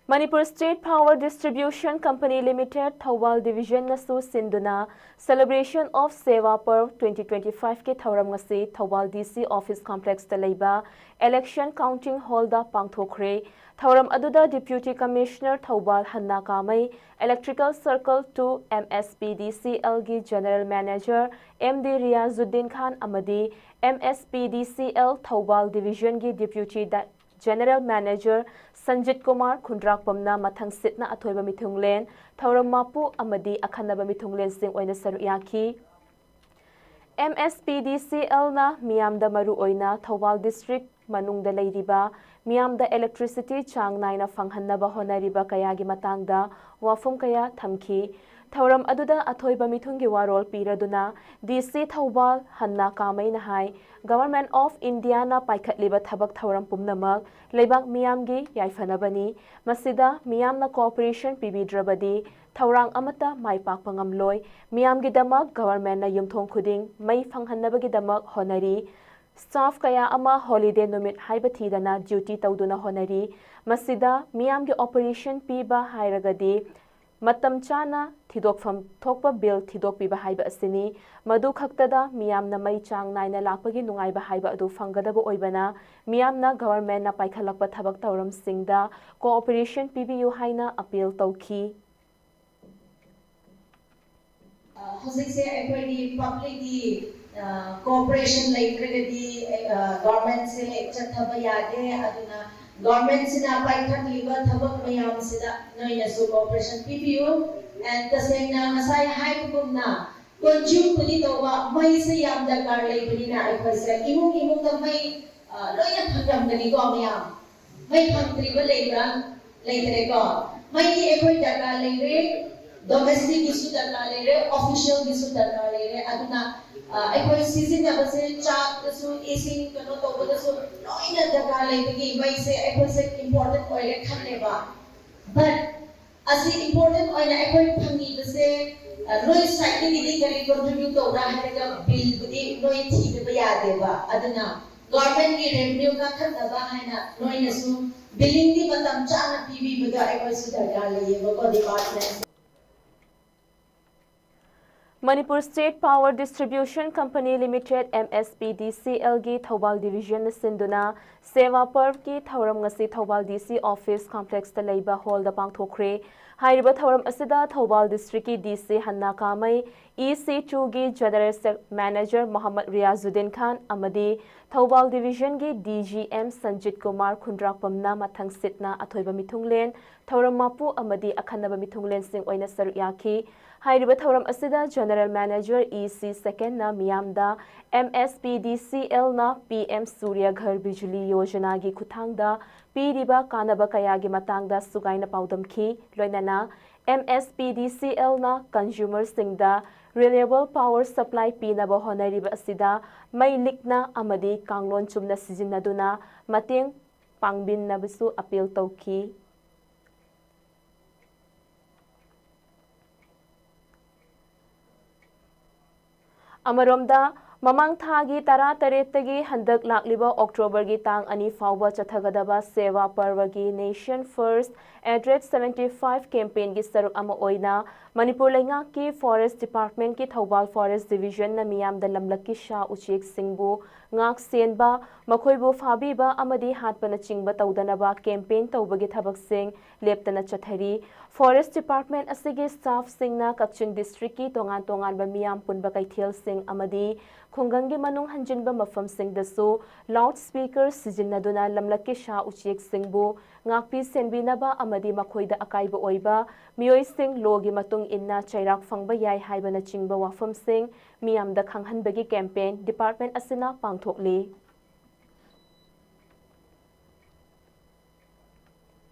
Manipur State Power Distribution Company Limited Thoubal Division ꯅꯁꯨ ꯁꯤꯟꯗꯨꯅ Celebration of Seva Parv twenty twenty-five ꯀꯤ ꯊꯧꯔꯝ ꯉꯁꯤ Thoubal D C Office Complex ꯇ ꯂꯩꯕ Election Counting Hall ꯗ ꯄꯥꯡꯊꯣꯛꯈ꯭ꯔꯦ꯫ ꯊꯧꯔꯝ ꯑꯗꯨꯗ Deputy Commissioner ꯊꯧꯕꯥꯜ ꯍꯟꯅꯥ ꯀꯥꯃꯩ, Electrical Circle two M S P D C L ꯒꯤ General Manager M D Riyazuddin ꯈꯥꯟ ꯑꯃꯗꯤ M S P D C L Thoubal Division ꯒꯤ Deputy Di-, General Manager Sanjit Kumar ꯈꯨꯟꯗ꯭ꯔꯥꯛꯄꯝꯅ ꯃꯊꯪ ꯁꯤꯠꯅ ꯑꯊꯣꯏꯕ ꯃꯤꯊꯨꯡꯂꯦꯟ, ꯊꯧꯔꯝ ꯃꯄꯨ ꯑꯃꯗꯤ ꯑꯈꯟꯅꯕ ꯃꯤꯊꯨꯡꯂꯦꯟꯁꯤꯡ ꯑꯣꯏꯅ ꯁꯔꯨꯛ ꯌꯥꯈꯤ꯫ M S P D C L ꯅ ꯃꯤꯌꯥꯝꯗ ꯃꯔꯨ ꯑꯣꯏꯅ ꯊꯧꯕꯥꯜ District ꯃꯅꯨꯡꯗ ꯂꯩꯔꯤꯕ ꯃꯤꯌꯥꯝꯗ electricity ꯆꯥꯡ ꯅꯥꯏꯅ ꯐꯪꯍꯟꯅꯕ ꯍꯣꯠꯅꯔꯤꯕ ꯀꯌꯥꯒꯤ ꯃꯇꯥꯡꯗ ꯋꯥꯐꯝ ꯀꯌꯥ ꯊꯝꯈꯤ꯫ ꯊꯧꯔꯝ ꯑꯗꯨꯗ ꯑꯊꯣꯏꯕ ꯃꯤꯊꯨꯡꯒꯤ ꯋꯥꯔꯣꯜ ꯄꯤꯔꯗꯨꯅ D C ꯊꯧꯕꯥꯜ ꯍꯟꯅꯥ ꯀꯥꯃꯩꯅ ꯍꯥꯏ, Government of India ꯅ ꯄꯥꯏꯈꯠꯂꯤꯕ ꯊꯕꯛ ꯊꯧꯔꯝ ꯄꯨꯝꯅꯃꯛ ꯂꯩꯕꯥꯛ ꯃꯤꯌꯥꯝꯒꯤ ꯌꯥꯏꯐꯅꯕꯅꯤ꯫ ꯃꯁꯤꯗ ꯃꯤꯌꯥꯝꯅ cooperation ꯄꯤꯕꯤꯗ꯭ꯔꯕꯗꯤ ꯊꯧꯔꯥꯡ ꯑꯃꯠꯇ ꯃꯥꯏ ꯄꯥꯛꯄ ꯉꯝꯂꯣꯏ꯫ ꯃꯤꯌꯥꯝꯒꯤꯗꯃꯛ government ꯅ ꯌꯨꯝꯊꯣꯡ ꯈꯨꯗꯤꯡ ꯃꯩ ꯐꯪꯍꯟꯅꯕꯒꯤꯗꯃꯛ ꯍꯣꯠꯅꯔꯤ꯫ Staff ꯀꯌꯥ ꯑꯃ holiday ꯅꯨꯃꯤꯠ ꯍꯥꯏꯕ ꯊꯤꯗꯅ duty ꯇꯧꯗꯨꯅ ꯍꯣꯠꯅꯔꯤ꯫ ꯃꯁꯤꯗ ꯃꯤꯌꯥꯝꯒꯤ operation ꯄꯤꯕ ꯍꯥꯏꯔꯒꯗꯤ ꯃꯇꯝ ꯆꯥꯅ ꯊꯤꯗꯣꯛꯐꯝ ꯊꯣꯛꯄ bill ꯊꯤꯗꯣꯛꯄꯤꯕ ꯍꯥꯏꯕ ꯑꯁꯤꯅꯤ꯫ ꯃꯗꯨ ꯈꯛꯇꯗ ꯃꯤꯌꯥꯝꯅ ꯃꯩ ꯆꯥꯡ ꯅꯥꯏꯅ ꯂꯥꯛꯄꯒꯤ ꯅꯨꯡꯉꯥꯏꯕ ꯍꯥꯏꯕ ꯑꯗꯨ ꯐꯪꯒꯗꯕ ꯑꯣꯏꯕꯅ ꯃꯤꯌꯥꯝꯅ government ꯅ ꯄꯥꯏꯈꯠꯂꯛꯄ ꯊꯕꯛ ꯊꯧꯔꯝꯁꯤꯡꯗ cooperation ꯄꯤꯕꯤꯌꯨ ꯍꯥꯏꯅ appeal ꯇꯧꯈꯤ꯫ ꯑ, ꯍꯧꯖꯤꯛꯁꯦ ꯑꯩꯈꯣꯏꯒꯤ public ꯀꯤ, ꯑ, cooperation ꯂꯩꯇ꯭ꯔꯒꯗꯤ, ꯑ, government ꯁꯦ ꯆꯠꯊꯕ ꯌꯥꯗꯦ꯫ ꯑꯗꯨꯅ government ꯁꯤꯅ ꯄꯥꯏꯈꯠꯂꯤꯕ ꯊꯕꯛ ꯃꯌꯥꯝꯁꯤꯗ ꯅꯣꯏꯅꯁꯨ cooperation ꯄꯤꯕꯤꯌꯨ꯫ And ꯇꯁꯦꯡꯅ ꯉꯁꯥꯏ ꯍꯥꯏꯕꯒꯨꯝꯅ consume ꯄꯨꯗꯤ ꯇꯧꯕ, ꯃꯩꯁꯦ ꯌꯥꯝ ꯗꯔꯀꯥꯔ ꯂꯩꯕꯅꯤꯅ ꯑꯩꯈꯣꯏꯁꯦ ꯏꯃꯨꯡ ꯏꯃꯨꯡꯗ ꯃꯩ, ꯑ, ꯂꯣꯏꯅ ꯐꯪꯂꯝꯒꯅꯤꯀꯣ ꯃꯌꯥꯝ? ꯃꯩ ꯐꯪꯗ꯭ꯔꯤꯕ ꯂꯩꯕ꯭ꯔꯥ? ꯂꯩꯇ꯭ꯔꯦꯀꯣ꯫ ꯃꯩꯗꯤ ꯑꯩꯈꯣꯏ ꯗꯔꯀꯥꯔ ꯂꯩꯔꯦ, domestic ꯀꯤꯁꯨ ꯗꯔꯀꯥꯔ ꯂꯩꯔꯦ, official ꯒꯤꯁꯨ ꯗꯔꯀꯥꯔ ꯂꯩꯔꯦ꯫ ꯑꯗꯨꯅ, ꯑ, ꯑꯩꯈꯣꯏ ꯁꯤꯖꯤꯟꯅꯕꯁꯦ ꯆꯥꯛꯇꯁꯨ, ꯏꯁꯤꯡ ꯀꯩꯅꯣ ꯇꯧꯕꯗꯁꯨ ꯂꯣꯏꯅ ꯗꯔꯀꯥꯔ ꯂꯩꯕꯒꯤ ꯃꯩꯁꯦ ꯑꯩꯈꯣꯏꯁꯦ important ꯑꯣꯏꯔꯦ ꯈꯜꯂꯦꯕ꯫ But ꯑꯁꯤ important ꯑꯣꯏꯅ ꯑꯩꯈꯣꯏ ꯐꯪꯉꯤꯕꯁꯦ, ꯑ, ꯅꯣꯏ side ꯇꯒꯤꯗꯤ ꯀꯔꯤ contribute ꯇꯧꯕ꯭ꯔꯥ ꯍꯥꯏꯔꯒ bill ꯕꯨꯗꯤ ꯅꯣꯏ ꯊꯤꯗꯕ ꯌꯥꯗꯦꯕ꯫ ꯑꯗꯨꯅ government ꯀꯤ revenue ꯀꯥꯈꯠꯅꯕ ꯍꯥꯏꯅ ꯅꯣꯏꯅꯁꯨ ꯕꯤꯂꯤꯡꯗꯤ ꯃꯇꯝ ꯆꯥꯅ ꯄꯤꯕꯤꯕꯗ ꯑꯩꯈꯣꯏꯁꯨ ꯗꯔꯀꯥꯔ ꯂꯩꯌꯦꯕꯀꯣ, department. Manipur State Power Distribution Company Limited, M S P D C L ꯒꯤ ꯊꯧꯕꯥꯜ ꯗꯤꯕꯤꯖꯟꯅ ꯁꯤꯟꯗꯨꯅ ꯁꯦꯋꯥ ꯄꯔꯕꯀꯤ ꯊꯧꯔꯝ ꯉꯁꯤ ꯊꯧꯕꯥꯜ D C office complexꯇ ꯂꯩꯕ ꯍꯣꯜꯗ ꯄꯥꯡꯊꯣꯛꯈ꯭ꯔꯦ꯫ ꯍꯥꯏꯔꯤꯕ ꯊꯧꯔꯝ ꯑꯁꯤꯗ ꯊꯧꯕꯥꯜ ꯗꯤꯁꯇ꯭ꯔꯤꯛꯀꯤ D C ꯍꯟꯅꯥ ꯀꯥꯃꯩ, E C two ꯒꯤ ꯖꯦꯅꯔꯦꯜ ꯁꯦ-, ꯃꯦꯅꯦꯖꯔ ꯃꯣꯍꯝꯃꯗ ꯔꯤꯌꯥꯖꯨꯗꯤꯟ ꯈꯥꯟ ꯑꯃꯗꯤ Thoubal ꯗꯤꯕꯤꯖꯟꯒꯤ D G M Sanjit Kumar ꯈꯨꯟꯗ꯭ꯔꯥꯛꯄꯝꯅ ꯃꯊꯪꯁꯤꯠꯅ ꯑꯊꯣꯏꯕ ꯃꯤꯊꯨꯡꯂꯦꯟ, ꯊꯧꯔꯝ ꯃꯄꯨ ꯑꯃꯗꯤ ꯑꯈꯟꯅꯕ ꯃꯤꯊꯨꯡꯂꯦꯟꯁꯤꯡ ꯑꯣꯏꯅ ꯁꯔꯨꯛ ꯌꯥꯈꯤ꯫ ꯍꯥꯏꯔꯤꯕ ꯊꯧꯔꯝ ꯑꯁꯤꯗ ꯖꯦꯅꯔꯦꯜ ꯃꯦꯅꯦꯖꯔ E C ꯁꯦꯀꯦꯟꯅ ꯃꯤꯌꯥꯝꯗ M S P D C L ꯅ P M ꯁꯨꯔ꯭ꯌ ꯘꯔ ꯕꯤꯖꯨꯂꯤ ꯌꯣꯖꯅꯥꯒꯤ ꯈꯨꯠꯊꯥꯡꯗ ꯄꯤꯔꯤꯕ ꯀꯥꯟꯅꯕ ꯀꯌꯥꯒꯤ ꯃꯇꯥꯡꯗ ꯁꯨꯒꯥꯏꯅ ꯄꯥꯎꯗꯝꯈꯤ꯫ ꯂꯣꯏꯅꯅ M S P D C L ꯅ consumerꯁꯤꯡꯗ renewable power supply ꯄꯤꯅꯕ ꯍꯣꯠꯅꯔꯤꯕ ꯑꯁꯤꯗ ꯃꯩ ꯂꯤꯛꯅ ꯑꯃꯗꯤ ꯀꯥꯡꯂꯣꯟ ꯆꯨꯝꯅ ꯁꯤꯖꯤꯟꯅꯗꯨꯅ ꯃꯇꯦꯡ ꯄꯥꯡꯕꯤꯅꯕꯁꯨ appeal ꯇꯧꯈꯤ꯫ ꯑꯃꯔꯣꯝꯗ, ꯃꯃꯥꯡ ꯊꯥꯒꯤ ꯇꯔꯥꯇꯔꯦꯠꯇꯒꯤ ꯍꯟꯗꯛ ꯂꯥꯛꯂꯤꯕ ꯑꯣꯛꯇꯣꯕꯔꯒꯤ ꯇꯥꯡ ꯑꯅꯤ ꯐꯥꯎꯕ ꯆꯠꯊꯒꯗꯕ ꯁꯦꯋꯥ ꯄꯔꯕꯒꯤ Nation First Address seventy five campaignꯒꯤ ꯁꯔꯨꯛ ꯑꯃ ꯑꯣꯏꯅ ꯃꯅꯤꯄꯨꯔ ꯂꯩꯉꯥꯛꯀꯤ Forest Departmentꯀꯤ ꯊꯧꯕꯥꯜ Forest Divisionꯅ ꯃꯤꯌꯥꯝꯗ ꯂꯝꯂꯛꯀꯤ ꯁꯥ ꯎꯆꯦꯛꯁꯤꯡꯕꯨ ꯉꯥꯛ ꯁꯦꯟꯕ, ꯃꯈꯣꯏꯕꯨ ꯐꯥꯕꯤꯕ ꯑꯃꯗꯤ ꯍꯥꯠꯄꯅꯆꯤꯡꯕ ꯇꯧꯗꯅꯕ campaign ꯇꯧꯕꯒꯤ ꯊꯕꯛꯁꯤꯡ ꯂꯦꯞꯇꯅ ꯆꯠꯊꯔꯤ꯫ Forest Department ꯑꯁꯤꯒꯤ staffꯁꯤꯡꯅ ꯀꯛꯆꯤꯡ districtꯀꯤ ꯇꯣꯉꯥꯟ ꯇꯣꯉꯥꯟꯕ ꯃꯤꯌꯥꯝ ꯄꯨꯟꯕ ꯀꯩꯊꯦꯜꯁꯤꯡ ꯑꯃꯗꯤ ꯈꯨꯡꯒꯪꯒꯤ ꯃꯅꯨꯡ ꯍꯟꯖꯤꯟꯕ ꯃꯐꯝꯁꯤꯡꯗꯁꯨ loud speaker ꯁꯤꯖꯤꯟꯅꯗꯨꯅ ꯂꯝꯂꯛꯀꯤ ꯁꯥ ꯎꯆꯦꯛꯁꯤꯡꯕꯨ ꯉꯥꯛꯄꯤ ꯁꯦꯟꯕꯤꯅꯕ ꯑꯃꯗꯤ ꯃꯈꯣꯏꯗ ꯑꯀꯥꯏꯕ ꯑꯣꯏꯕ ꯃꯤꯑꯣꯏꯁꯤꯡ lawꯒꯤ ꯃꯇꯨꯡ ꯏꯟꯅ ꯆꯩꯔꯥꯛ ꯐꯪꯕ ꯌꯥꯏ ꯍꯥꯏꯕꯅꯆꯤꯡꯕ ꯋꯥꯐꯝꯁꯤꯡ ꯃꯤꯌꯥꯝꯗ ꯈꯪꯍꯟꯕꯒꯤ campaign department ꯑꯁꯤꯅ ꯄꯥꯡꯊꯣꯛꯂꯤ꯫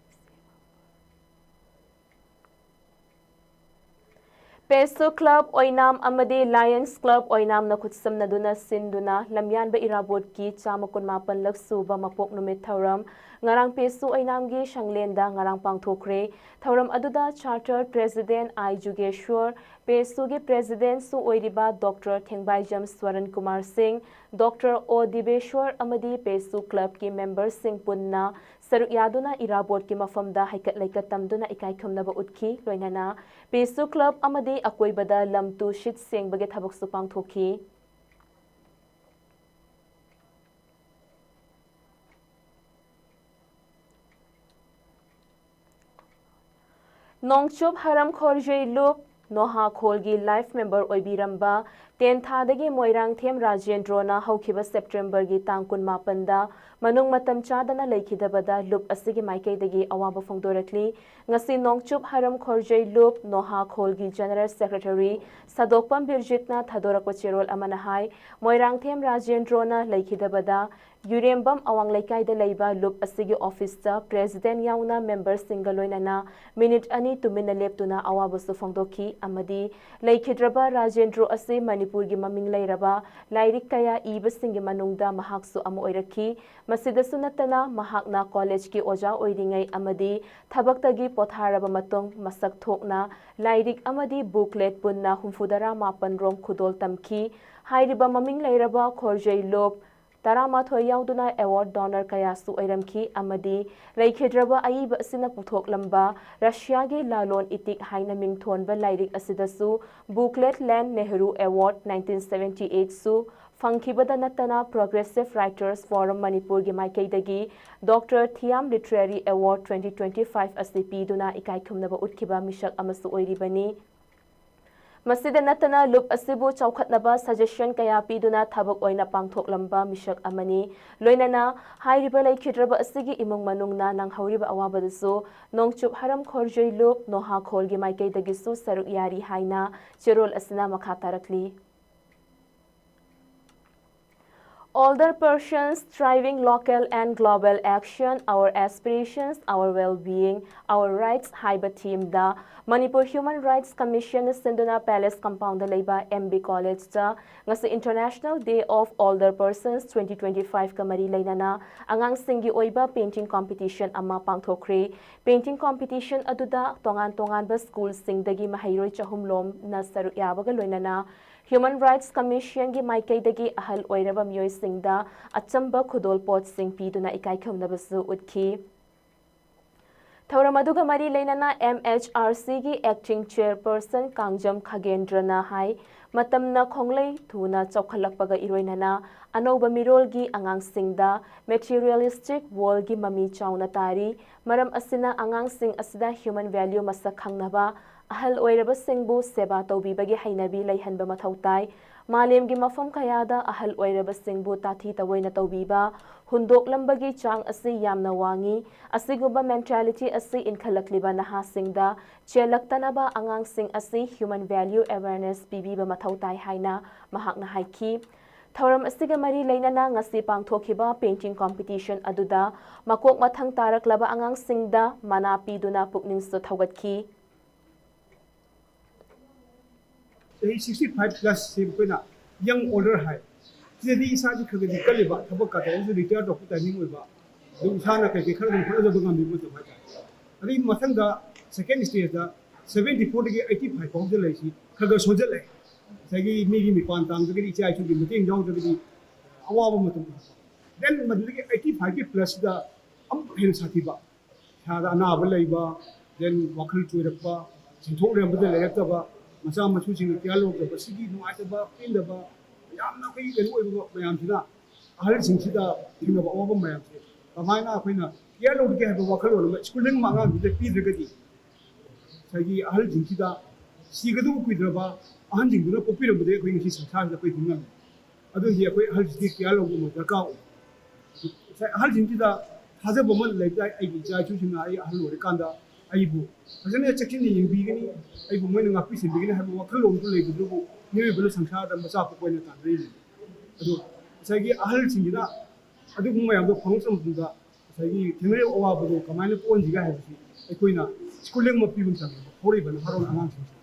ꯄꯦꯁꯣ ꯀ꯭ꯂꯕ ꯑꯣꯏꯅꯥꯝ ꯑꯃꯗꯤ ꯂꯥꯌꯟꯁ ꯀ꯭ꯂꯕ ꯑꯣꯏꯅꯥꯝꯅ ꯈꯨꯠꯁꯝꯅꯗꯨꯅ ꯁꯤꯟꯗꯨꯅ ꯂꯝꯌꯥꯟꯕ ꯏꯔꯥꯕꯣꯠꯀꯤ ꯆꯥꯝꯃ ꯀꯨꯟꯃꯥꯄꯟ ꯂꯛ ꯁꯨꯕ ꯃꯄꯣꯛ ꯅꯨꯃꯤꯠ ꯊꯧꯔꯝ ꯉꯔꯥꯡ ꯄꯦꯁꯨ ꯑꯣꯏꯅꯥꯝꯒꯤ ꯁꯪꯂꯦꯟꯗ ꯉꯔꯥꯡ ꯄꯥꯡꯊꯣꯛꯈ꯭ꯔꯦ꯫ ꯊꯧꯔꯝ ꯑꯗꯨꯗ Chartered President I ꯖꯨꯒꯦꯁ꯭ꯋꯔ, ꯄꯦꯁꯨꯒꯤ Presidentꯁꯨ ꯑꯣꯏꯔꯤꯕ Doctor ꯊꯦꯡꯕꯥꯏꯖꯝ ꯁ꯭ꯋꯔꯟ ꯀꯨꯃꯥꯔ ꯁꯤꯡ, Doctor ꯑꯣ ꯗꯤꯕꯦꯁ꯭ꯋꯔ ꯑꯃꯗꯤ ꯄꯦꯁꯨ Clubꯀꯤ memberꯁꯤꯡ ꯄꯨꯟꯅ ꯁꯔꯨꯛ ꯌꯥꯗꯨꯅ ꯏꯔꯥꯕꯣꯠꯀꯤ ꯃꯐꯝꯗ ꯍꯩꯀꯠ ꯂꯩꯀꯠ ꯇꯝꯗꯨꯅ ꯏꯀꯥꯏ ꯈꯨꯝꯅꯕ ꯎꯠꯈꯤ꯫ ꯂꯣꯏꯅꯅ ꯄꯦꯁꯨ Club ꯑꯃꯗꯤ ꯑꯀꯣꯏꯕꯗ ꯂꯝ ꯇꯨ ꯁꯤꯠ ꯁꯦꯡꯕꯒꯤ ꯊꯕꯛꯁꯨ ꯄꯥꯡꯊꯣꯛꯈꯤ꯫ ꯅꯣꯡꯆꯨꯞ ꯍꯔꯝ ꯈꯣꯔꯖꯩ ꯂꯨꯞ ꯅꯣꯍꯥ ꯈꯣꯜꯒꯤ life member ꯑꯣꯏꯕꯤꯔꯝꯕ ꯇꯦꯟꯊꯥꯗꯒꯤ ꯃꯣꯏꯔꯥꯡꯊꯦꯝ ꯔꯥꯖꯦꯟꯗ꯭ꯔꯣꯅ ꯍꯧꯈꯤꯕ Septemberꯒꯤ ꯇꯥꯡ ꯀꯨꯟꯃꯥꯄꯟꯗ ꯃꯅꯨꯡ ꯃꯇꯝ ꯆꯥꯗꯅ ꯂꯩꯈꯤꯗꯕꯗ ꯂꯨꯞ ꯑꯁꯤꯒꯤ ꯃꯥꯏꯀꯩꯗꯒꯤ ꯑꯋꯥꯕ ꯐꯣꯡꯗꯣꯔꯛꯂꯤ꯫ ꯉꯁꯤ ꯅꯣꯡꯆꯨꯞ ꯍꯔꯝ ꯈꯣꯔꯖꯩ ꯂꯨꯞ ꯅꯣꯍꯥ ꯈꯣꯜꯒꯤ General Secretary ꯁꯥꯗꯣꯛꯄꯝ ꯕꯤꯔꯖꯤꯠꯅ ꯊꯥꯗꯣꯔꯛꯄ ꯆꯦꯔꯣꯜ ꯑꯃꯅ ꯍꯥꯏ, ꯃꯣꯏꯔꯥꯡꯊꯦꯝ ꯔꯥꯖꯦꯟꯗ꯭ꯔꯣꯅ ꯂꯩꯈꯤꯗꯕꯗ ꯌꯨꯔꯦꯝꯕꯝ ꯑꯋꯥꯡ ꯂꯩꯀꯥꯏꯗ ꯂꯩꯕ ꯂꯨꯞ ꯑꯁꯤꯒꯤ officeꯇ President ꯌꯥꯎꯅ memberꯁꯤꯡꯒ ꯂꯣꯏꯅꯅ minute ꯑꯅꯤ ꯇꯨꯃꯤꯟꯅ ꯂꯦꯞꯇꯨꯅ ꯑꯋꯥꯕꯁꯨ ꯐꯣꯡꯗꯣꯛꯈꯤ ꯑꯃꯗꯤ ꯂꯩꯈꯤꯗ꯭ꯔꯕ ꯔꯥꯖꯦꯟꯗ꯭ꯔꯣ ꯑꯁꯤ ꯃꯅꯤꯄꯨꯔꯒꯤ ꯃꯃꯤꯡ ꯂꯩꯔꯕ ꯂꯥꯏꯔꯤꯛ ꯀꯌꯥ ꯏꯕꯁꯤꯡꯒꯤ ꯃꯅꯨꯡꯗ ꯃꯍꯥꯛꯁꯨ ꯑꯃ ꯑꯣꯏꯔꯛꯈꯤ꯫ ꯃꯁꯤꯗꯁꯨ ꯅꯠꯇꯅ ꯃꯍꯥꯛꯅ collegeꯀꯤ ꯑꯣꯖꯥ ꯑꯣꯏꯔꯤꯉꯩ ꯑꯃꯗꯤ ꯊꯕꯛꯇꯒꯤ ꯄꯣꯊꯥꯔꯕ ꯃꯇꯨꯡ ꯃꯁꯛ ꯊꯣꯛꯅ ꯂꯥꯏꯔꯤꯛ ꯑꯃꯗꯤ booklet ꯄꯨꯟꯅ ꯍꯨꯝꯐꯨꯇꯔꯥ ꯃꯥꯄꯟ ꯔꯣꯝ ꯈꯨꯗꯣꯜ ꯇꯝꯈꯤ꯫ ꯍꯥꯏꯔꯤꯕ ꯃꯃꯤꯡ ꯂꯩꯔꯕ ꯈꯣꯔꯖꯩ ꯂꯨꯞ ꯇꯔꯥꯃꯥꯊꯣꯏ ꯌꯥꯎꯗꯨꯅ award donor ꯀꯌꯥꯁꯨ ꯑꯣꯏꯔꯝꯈꯤ ꯑꯃꯗꯤ ꯂꯩꯈꯤꯗ꯭ꯔꯕ ꯑꯏꯕ ꯑꯁꯤꯅ ꯄꯨꯊꯣꯛꯂꯝꯕ ꯔꯁꯤꯌꯥꯒꯤ ꯂꯥꯂꯣꯟ ꯏꯇꯤꯛ ꯍꯥꯏꯅ ꯃꯤꯡꯊꯣꯟꯕ ꯂꯥꯏꯔꯤꯛ ꯑꯁꯤꯗꯁꯨ Booklet Land Nehru Award nineteen seventy-eightꯁꯨ ꯐꯪꯈꯤꯕꯗ ꯅꯠꯇꯅ Progressive Writers Forum ꯃꯅꯤꯄꯨꯔꯒꯤ ꯃꯥꯏꯀꯩꯗꯒꯤ Doctor Thiam Literary Award twenty twenty-five ꯑꯁꯤ ꯄꯤꯗꯨꯅ ꯏꯀꯥꯏ ꯈꯨꯝꯅꯕ ꯎꯠꯈꯤꯕ ꯃꯤꯁꯛ ꯑꯃꯁꯨ ꯑꯣꯏꯔꯤꯕꯅꯤ꯫ ꯃꯁꯤꯗ ꯅꯠꯇꯅ ꯂꯨꯞ ꯑꯁꯤꯕꯨ ꯆꯥꯎꯈꯠꯅꯕ suggestion ꯀꯌꯥ ꯄꯤꯗꯨꯅ ꯊꯕꯛ ꯑꯣꯏꯅ ꯄꯥꯡꯊꯣꯛꯂꯝꯕ ꯃꯤꯁꯛ ꯑꯃꯅꯤ꯫ ꯂꯣꯏꯅꯅ ꯍꯥꯏꯔꯤꯕ ꯂꯩꯈꯤꯗ꯭ꯔꯕ ꯑꯁꯤꯒꯤ ꯏꯃꯨꯡ ꯃꯅꯨꯡꯅ ꯅꯪꯍꯧꯔꯤꯕ ꯑꯋꯥꯕꯗꯁꯨ ꯅꯣꯡꯆꯨꯞ ꯍꯔꯝ ꯈꯣꯔꯖꯩ ꯂꯨꯞ ꯅꯣꯍꯥ ꯈꯣꯜꯒꯤ ꯃꯥꯏꯀꯩꯗꯒꯤꯁꯨ ꯁꯔꯨꯛ ꯌꯥꯔꯤ ꯍꯥꯏꯅ ꯆꯦꯔꯣꯜ ꯑꯁꯤꯅ ꯃꯈꯥ ꯇꯥꯔꯛꯂꯤ꯫ Older Persons Driving Local and Global Action, Our Aspirations, Our Well-Being, Our Rights ꯍꯥꯏꯕ themeꯗ ꯃꯅꯤꯄꯨꯔ Human Rights Commissionꯅ ꯁꯤꯟꯗꯨꯅ Palace Compoundꯗ ꯂꯩꯕ M B Collegeꯇ ꯉꯁꯤ International Day of Older Persons twenty twenty fiveꯀ ꯃꯔꯤ ꯂꯩꯅꯅ ꯑꯉꯥꯡꯁꯤꯡꯒꯤ ꯑꯣꯏꯕ painting competition ꯑꯃ ꯄꯥꯡꯊꯣꯛꯈ꯭ꯔꯦ꯫ Painting competition ꯑꯗꯨꯗ ꯇꯣꯉꯥꯟ ꯇꯣꯉꯥꯟꯕ schoolꯁꯤꯡꯗꯒꯤ ꯃꯍꯩꯔꯣꯏ ꯆꯍꯨꯝ ꯂꯣꯝꯅ ꯁꯔꯨꯛ ꯌꯥꯕꯒ ꯂꯣꯏꯅꯅ Human Rights Commissionꯒꯤ ꯃꯥꯏꯀꯩꯗꯒꯤ ꯑꯍꯜ ꯑꯣꯏꯔꯕ ꯃꯤꯑꯣꯏꯁꯤꯡꯗ ꯑꯆꯝꯕ ꯈꯨꯗꯣꯜꯄꯣꯠꯁꯤꯡ ꯄꯤꯗꯨꯅ ꯏꯀꯥꯏꯈꯨꯝꯅꯕꯁꯨ ꯎꯠꯈꯤ꯫ ꯊꯧꯔꯝ ꯑꯗꯨꯒ ꯃꯔꯤ ꯂꯩꯅꯅ M H R Cꯒꯤ Acting Chairperson Kangjam ꯈꯒꯦꯟꯗ꯭ꯔꯅ ꯍꯥꯏ, ꯃꯇꯝꯅ ꯈꯣꯡꯂꯩ ꯊꯨꯅ ꯆꯥꯎꯈꯠꯂꯛꯄꯒ ꯏꯔꯣꯏꯅꯅ ꯑꯅꯧꯕ ꯃꯤꯔꯣꯜꯒꯤ ꯑꯉꯥꯡꯁꯤꯡꯗ materialistic worldꯒꯤ ꯃꯃꯤ ꯆꯥꯎꯅ ꯇꯥꯔꯤ꯫ ꯃꯔꯝ ꯑꯁꯤꯅ ꯑꯉꯥꯡꯁꯤꯡ ꯑꯁꯤꯗ human value ꯃꯁꯛ ꯈꯪꯅꯕ, ꯑꯍꯜ ꯑꯣꯏꯔꯕꯁꯤꯡꯕꯨ ꯁꯦꯕꯥ ꯇꯧꯕꯤꯕꯒꯤ ꯍꯩꯅꯕꯤ ꯂꯩꯍꯟꯕ ꯃꯊꯧ ꯇꯥꯏ꯫ ꯃꯥꯂꯦꯝꯒꯤ ꯃꯐꯝ ꯀꯌꯥꯗ ꯑꯍꯜ ꯑꯣꯏꯔꯕꯁꯤꯡꯕꯨ ꯇꯥꯊꯤ ꯇꯑꯣꯏꯅ ꯇꯧꯕꯤꯕ, ꯍꯨꯟꯗꯣꯛꯂꯝꯕꯒꯤ ꯆꯥꯡ ꯑꯁꯤ ꯌꯥꯝꯅ ꯋꯥꯡꯏ꯫ ꯑꯁꯤꯒꯨꯝꯕ mentality ꯑꯁꯤ ꯏꯟꯈꯠꯂꯛꯂꯤꯕ ꯅꯍꯥꯁꯤꯡꯗ ꯆꯦꯜꯂꯛꯇꯅꯕ ꯑꯉꯥꯡꯁꯤꯡ ꯑꯁꯤ human value awareness ꯄꯤꯕꯤꯕ ꯃꯊꯧ ꯇꯥꯏ ꯍꯥꯏꯅ ꯃꯍꯥꯛꯅ ꯍꯥꯏꯈꯤ꯫ ꯊꯧꯔꯝ ꯑꯁꯤꯒ ꯃꯔꯤ ꯂꯩꯅꯅ ꯉꯁꯤ ꯄꯥꯡꯊꯣꯛꯈꯤꯕ painting competition ꯑꯗꯨꯗ ꯃꯀꯣꯛ ꯃꯊꯪ ꯇꯥꯔꯛꯂꯕ ꯑꯉꯥꯡꯁꯤꯡꯗ ꯃꯅꯥ ꯄꯤꯗꯨꯅ ꯄꯨꯛꯅꯤꯡꯁꯨ ꯊꯧꯒꯠꯈꯤ꯫ ꯆꯍꯤ sixty five plus ꯁꯤ ꯑꯩꯈꯣꯏꯅ young older ꯍꯥꯏ꯫ ꯁꯤꯗꯗꯤ ꯏꯁꯥꯁꯤ ꯈꯔ ꯈꯔꯗꯤ ꯀꯜꯂꯤꯕ, ꯊꯕꯛ ꯀꯥ ꯇꯧꯕꯁꯨ retire ꯇꯧꯔꯛꯄ timing ꯑꯣꯏꯕ, ꯑꯗꯨꯝ ꯏꯁꯥꯅ ꯀꯩꯀꯩ ꯈꯔ ꯑꯗꯨꯝ ꯍꯣꯠꯅꯖꯕ ꯉꯝꯃꯤꯕ ꯃꯇꯝ ꯍꯥꯏꯇꯥꯔꯦ꯫ ꯑꯗꯒꯤ ꯃꯊꯪꯗ second stageꯇ seventy fourꯗꯒꯤ eighty five ꯐꯥꯎꯕꯗ ꯂꯩꯔꯤꯁꯤ ꯈꯔ ꯈꯔ ꯁꯣꯟꯖꯜꯂꯛꯑꯦ꯫ ꯉꯁꯥꯏꯒꯤ ꯃꯤꯒꯤ ꯃꯤꯄꯥꯟ ꯇꯥꯡꯗ꯭ꯔꯒꯗꯤ, ꯏꯆꯥ ꯏꯁꯨꯒꯤ ꯃꯇꯦꯡ ꯌꯥꯎꯗ꯭ꯔꯒꯗꯤ ꯑꯋꯥꯕ ꯃꯇꯝ ꯑꯣꯏꯔꯛꯄ꯫ Then ꯃꯗꯨꯗꯒꯤ eighty fiveꯀꯤ plusꯇ ꯑꯃꯨꯛ ꯍꯦꯟꯅ ꯁꯥꯊꯤꯕ, ꯏꯁꯥꯗ ꯑꯅꯥꯕ ꯂꯩꯕ, then ꯋꯥꯈꯜ ꯆꯣꯏꯔꯛꯄ, ꯁꯦꯟꯊꯣꯛ ꯂꯩꯔꯝꯕꯗ ꯂꯩꯔꯛꯇꯕ, ꯃꯆꯥ ꯃꯁꯨꯁꯤꯡꯅ care ꯂꯧꯗꯕ, ꯁꯤꯒꯤ ꯅꯨꯡꯉꯥꯏꯇꯕ, ꯄꯦꯟꯗꯕ, ꯌꯥꯝꯅ ꯑꯩꯈꯣꯏꯒꯤ ꯀꯩꯅꯣ ꯑꯣꯏꯕ ꯃꯌꯥꯝꯁꯤꯅ ꯑꯍꯜꯁꯤꯡꯁꯤꯗ ꯊꯦꯡꯅꯕ ꯑꯋꯥꯕ ꯃꯌꯥꯝꯁꯦ ꯀꯃꯥꯏꯅ ꯑꯩꯈꯣꯏꯅ care ꯂꯧꯔꯤꯒꯦ ꯍꯥꯏꯕ ꯋꯥꯈꯜꯂꯣꯟ ꯑꯃ schooling ꯑꯃ ꯑꯉꯥꯡꯁꯤꯡꯗ ꯄꯤꯗ꯭ꯔꯒꯗꯤ ꯉꯁꯥꯏꯒꯤ ꯑꯍꯜꯁꯤꯡꯁꯤꯗ ꯁꯤꯒꯗꯧꯕ ꯀꯨꯏꯗ꯭ꯔꯕ ꯑꯍꯟꯁꯤꯡꯗꯨꯅ ꯄꯣꯛꯄꯤꯔꯝꯕꯗꯒꯤ ꯑꯩꯈꯣꯏ ꯉꯁꯤ ꯁꯪꯁꯥꯔꯁꯤꯗ ꯑꯩꯈꯣꯏ ꯍꯤꯡꯉꯝꯃꯤ꯫ ꯑꯗꯨꯗꯤ ꯑꯩꯈꯣꯏ ꯑꯍꯜꯁꯤꯡꯁꯤ care ꯂꯧꯕ ꯑꯃ ꯗꯔꯀꯥꯔ ꯑꯣꯏ꯫ ꯉꯁꯥꯏ ꯑꯍꯜꯁꯤꯡꯁꯤꯗ ꯊꯥꯖꯕ ꯑꯃ ꯂꯩꯕ ꯇꯥꯏ, ꯑꯩꯒꯤ ꯏꯆꯥ ꯏꯁꯨꯁꯤꯡꯅ ꯑꯩ ꯑꯍꯜ ꯑꯣꯏꯔꯀꯥꯟꯗ ꯑꯩꯕꯨ ꯐꯖꯅ ꯆꯦꯛꯁꯤꯟꯅ ꯌꯦꯡꯕꯤꯒꯅꯤ, ꯑꯩꯕꯨ ꯃꯣꯏꯅ ꯉꯥꯛꯄꯤ ꯁꯦꯟꯕꯤꯒꯅꯤ ꯍꯥꯏꯕ ꯋꯥꯈꯜꯂꯣꯟꯗꯨ ꯂꯩꯕꯗꯨꯕꯨ ꯃꯤꯑꯣꯏꯕꯅ ꯁꯪꯁꯥꯔꯗ ꯃꯆꯥ ꯄꯣꯛꯄ ꯑꯣꯏꯅ ꯇꯥꯟꯅꯔꯤꯕꯅꯤ꯫ ꯑꯗꯨ ꯉꯁꯥꯏꯒꯤ ꯑꯍꯜꯁꯤꯡꯁꯤꯅ ꯑꯗꯨꯒꯨꯝꯕ ꯃꯌꯥꯝꯗꯣ ꯐꯪꯉꯛꯇꯕ ꯃꯇꯝꯗ ꯉꯁꯥꯏꯒꯤ ꯊꯦꯡꯅꯔꯤꯕ ꯑꯋꯥꯕꯗꯣ ꯀꯃꯥꯏꯅ ꯀꯣꯛꯍꯟꯁꯤꯒꯦ ꯍꯥꯏꯕꯁꯤ ꯑꯩꯈꯣꯏꯅ ꯁ꯭ꯀꯨꯜꯂꯤꯡ ꯑꯃ ꯄꯤꯕ ꯑꯃ ꯆꯪꯉꯦꯕ, ꯍꯧꯔꯛꯏꯕ ꯅꯍꯥꯔꯣꯜ ꯑꯉꯥꯡꯁꯤꯡꯁꯤꯗ꯫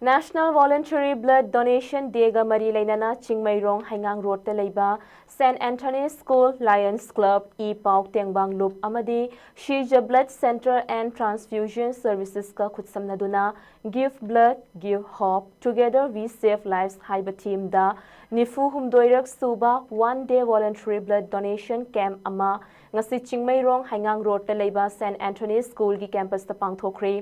National Voluntary Blood Donation Dayꯒ ꯃꯔꯤ ꯂꯩꯅꯅ ꯆꯤꯡꯃꯩꯔꯣꯡ ꯍꯩꯉꯥꯡ ꯔꯣꯗꯇ ꯂꯩꯕ Saint Anthony School Lions Club E ꯄꯥꯎ ꯇꯦꯡꯕꯥꯡ ꯂꯨꯞ ꯑꯃꯗꯤ She's a Blood Center and Transfusion Servicesꯀ ꯈꯨꯠꯁꯝꯅꯗꯨꯅ Give Blood, Give Hope, Together We Save Lives ꯍꯥꯏꯕ themeꯗ ꯅꯤꯐꯨ ꯍꯨꯝꯗꯣꯏꯔꯛ ꯁꯨꯕ One Day Voluntary Blood Donation Camp ꯑꯃ ꯉꯁꯤ ꯆꯤꯡꯃꯩꯔꯣꯡ ꯍꯩꯉꯥꯡ ꯔꯣꯗꯇ ꯂꯩꯕ Saint Anthony Schoolꯒꯤ campusꯇ ꯄꯥꯡꯊꯣꯛꯈ꯭ꯔꯦ꯫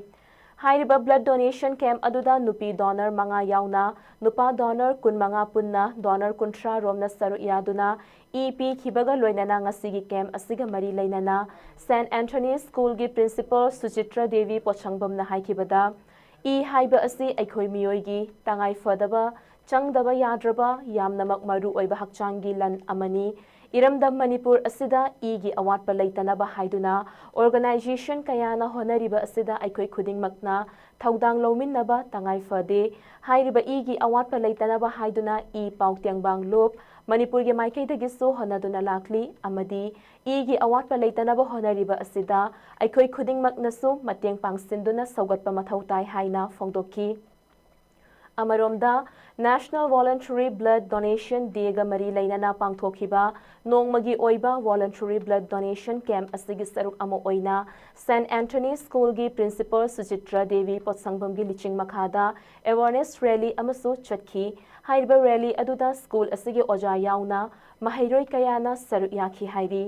ꯍꯥꯏꯔꯤꯕ blood donation camp ꯑꯗꯨꯗ ꯅꯨꯄꯤ donor ꯃꯉꯥ ꯌꯥꯎꯅ ꯅꯨꯄꯥ donor ꯀꯨꯟꯃꯉꯥ ꯄꯨꯟꯅ donor ꯀꯨꯟꯊ꯭ꯔꯥ ꯔꯣꯝꯅ ꯁꯔꯨꯛ ꯌꯥꯗꯨꯅ ꯏ ꯄꯤꯈꯤꯕꯒ ꯂꯣꯏꯅꯅ ꯉꯁꯤꯒꯤ camp ꯑꯁꯤꯒ ꯃꯔꯤ ꯂꯩꯅꯅ Saint Anthony Schoolꯒꯤ principal ꯁꯨꯆꯤꯇ꯭ꯔ Devi ꯄꯣꯠꯁꯪꯕꯝꯅ ꯍꯥꯏꯈꯤꯕꯗ, E ꯍꯥꯏꯕ ꯑꯁꯤ ꯑꯩꯈꯣꯏ ꯃꯤꯑꯣꯏꯒꯤ ꯇꯉꯥꯏ ꯐꯗꯕ, ꯆꯪꯗꯕ ꯌꯥꯗ꯭ꯔꯕ, ꯌꯥꯝꯅꯃꯛ ꯃꯔꯨ ꯑꯣꯏꯕ ꯍꯛꯆꯥꯡꯒꯤ ꯂꯟ ꯑꯃꯅꯤ꯫ ꯏꯔꯝꯗꯝ ꯃꯅꯤꯄꯨꯔ ꯑꯁꯤꯗ ꯏꯒꯤ ꯑꯋꯥꯠꯄ ꯂꯩꯇꯅꯕ ꯍꯥꯏꯗꯨꯅ organization ꯀꯌꯥꯅ ꯍꯣꯠꯅꯔꯤꯕ ꯑꯁꯤꯗ ꯑꯩꯈꯣꯏ ꯈꯨꯗꯤꯡꯃꯛꯅ ꯊꯧꯗꯥꯡ ꯂꯧꯃꯤꯟꯅꯕ ꯇꯉꯥꯏ ꯐꯗꯦ꯫ ꯍꯥꯏꯔꯤꯕ ꯏꯒꯤ ꯑꯋꯥꯠꯄ ꯂꯩꯇꯅꯕ ꯍꯥꯏꯗꯨꯅ ꯏ ꯄꯥꯎ ꯇꯦꯡꯕꯥꯡ ꯂꯨꯞ ꯃꯅꯤꯄꯨꯔꯒꯤ ꯃꯥꯏꯀꯩꯗꯒꯤꯁꯨ ꯍꯣꯠꯅꯗꯨꯅ ꯂꯥꯛꯂꯤ ꯑꯃꯗꯤ ꯏꯒꯤ ꯑꯋꯥꯠꯄ ꯂꯩꯇꯅꯕ ꯍꯣꯠꯅꯔꯤꯕ ꯑꯁꯤꯗ ꯑꯩꯈꯣꯏ ꯈꯨꯗꯤꯡꯃꯛꯅꯁꯨ ꯃꯇꯦꯡ ꯄꯥꯡꯁꯤꯟꯗꯨꯅ ꯁꯧꯒꯠꯄ ꯃꯊꯧ ꯇꯥꯏ ꯍꯥꯏꯅ ꯐꯣꯡꯗꯣꯛꯈꯤ꯫ ꯑꯃꯔꯣꯝꯗ, National Voluntary Blood Donation Dayꯒ ꯃꯔꯤ ꯂꯩꯅꯅ ꯄꯥꯡꯊꯣꯛꯈꯤꯕ ꯅꯣꯡꯃꯒꯤ ꯑꯣꯏꯕ voluntary blood donation camp ꯑꯁꯤꯒꯤ ꯁꯔꯨꯛ ꯑꯃ ꯑꯣꯏꯅ Saint Anthony Schoolꯒꯤ principal ꯁꯨꯆꯤꯇ꯭ꯔ ꯗꯦꯕꯤ ꯄꯣꯠꯁꯪꯕꯝꯒꯤ ꯂꯤꯆꯤꯡ ꯃꯈꯥꯗ awareness rally ꯑꯃꯁꯨ ꯆꯠꯈꯤ꯫ ꯍꯥꯏꯔꯤꯕ rally ꯑꯗꯨꯗ school ꯑꯁꯤꯒꯤ ꯑꯣꯖꯥ ꯌꯥꯎꯅ ꯃꯍꯩꯔꯣꯏ ꯀꯌꯥꯅ ꯁꯔꯨꯛ ꯌꯥꯈꯤ ꯍꯥꯏꯔꯤ꯫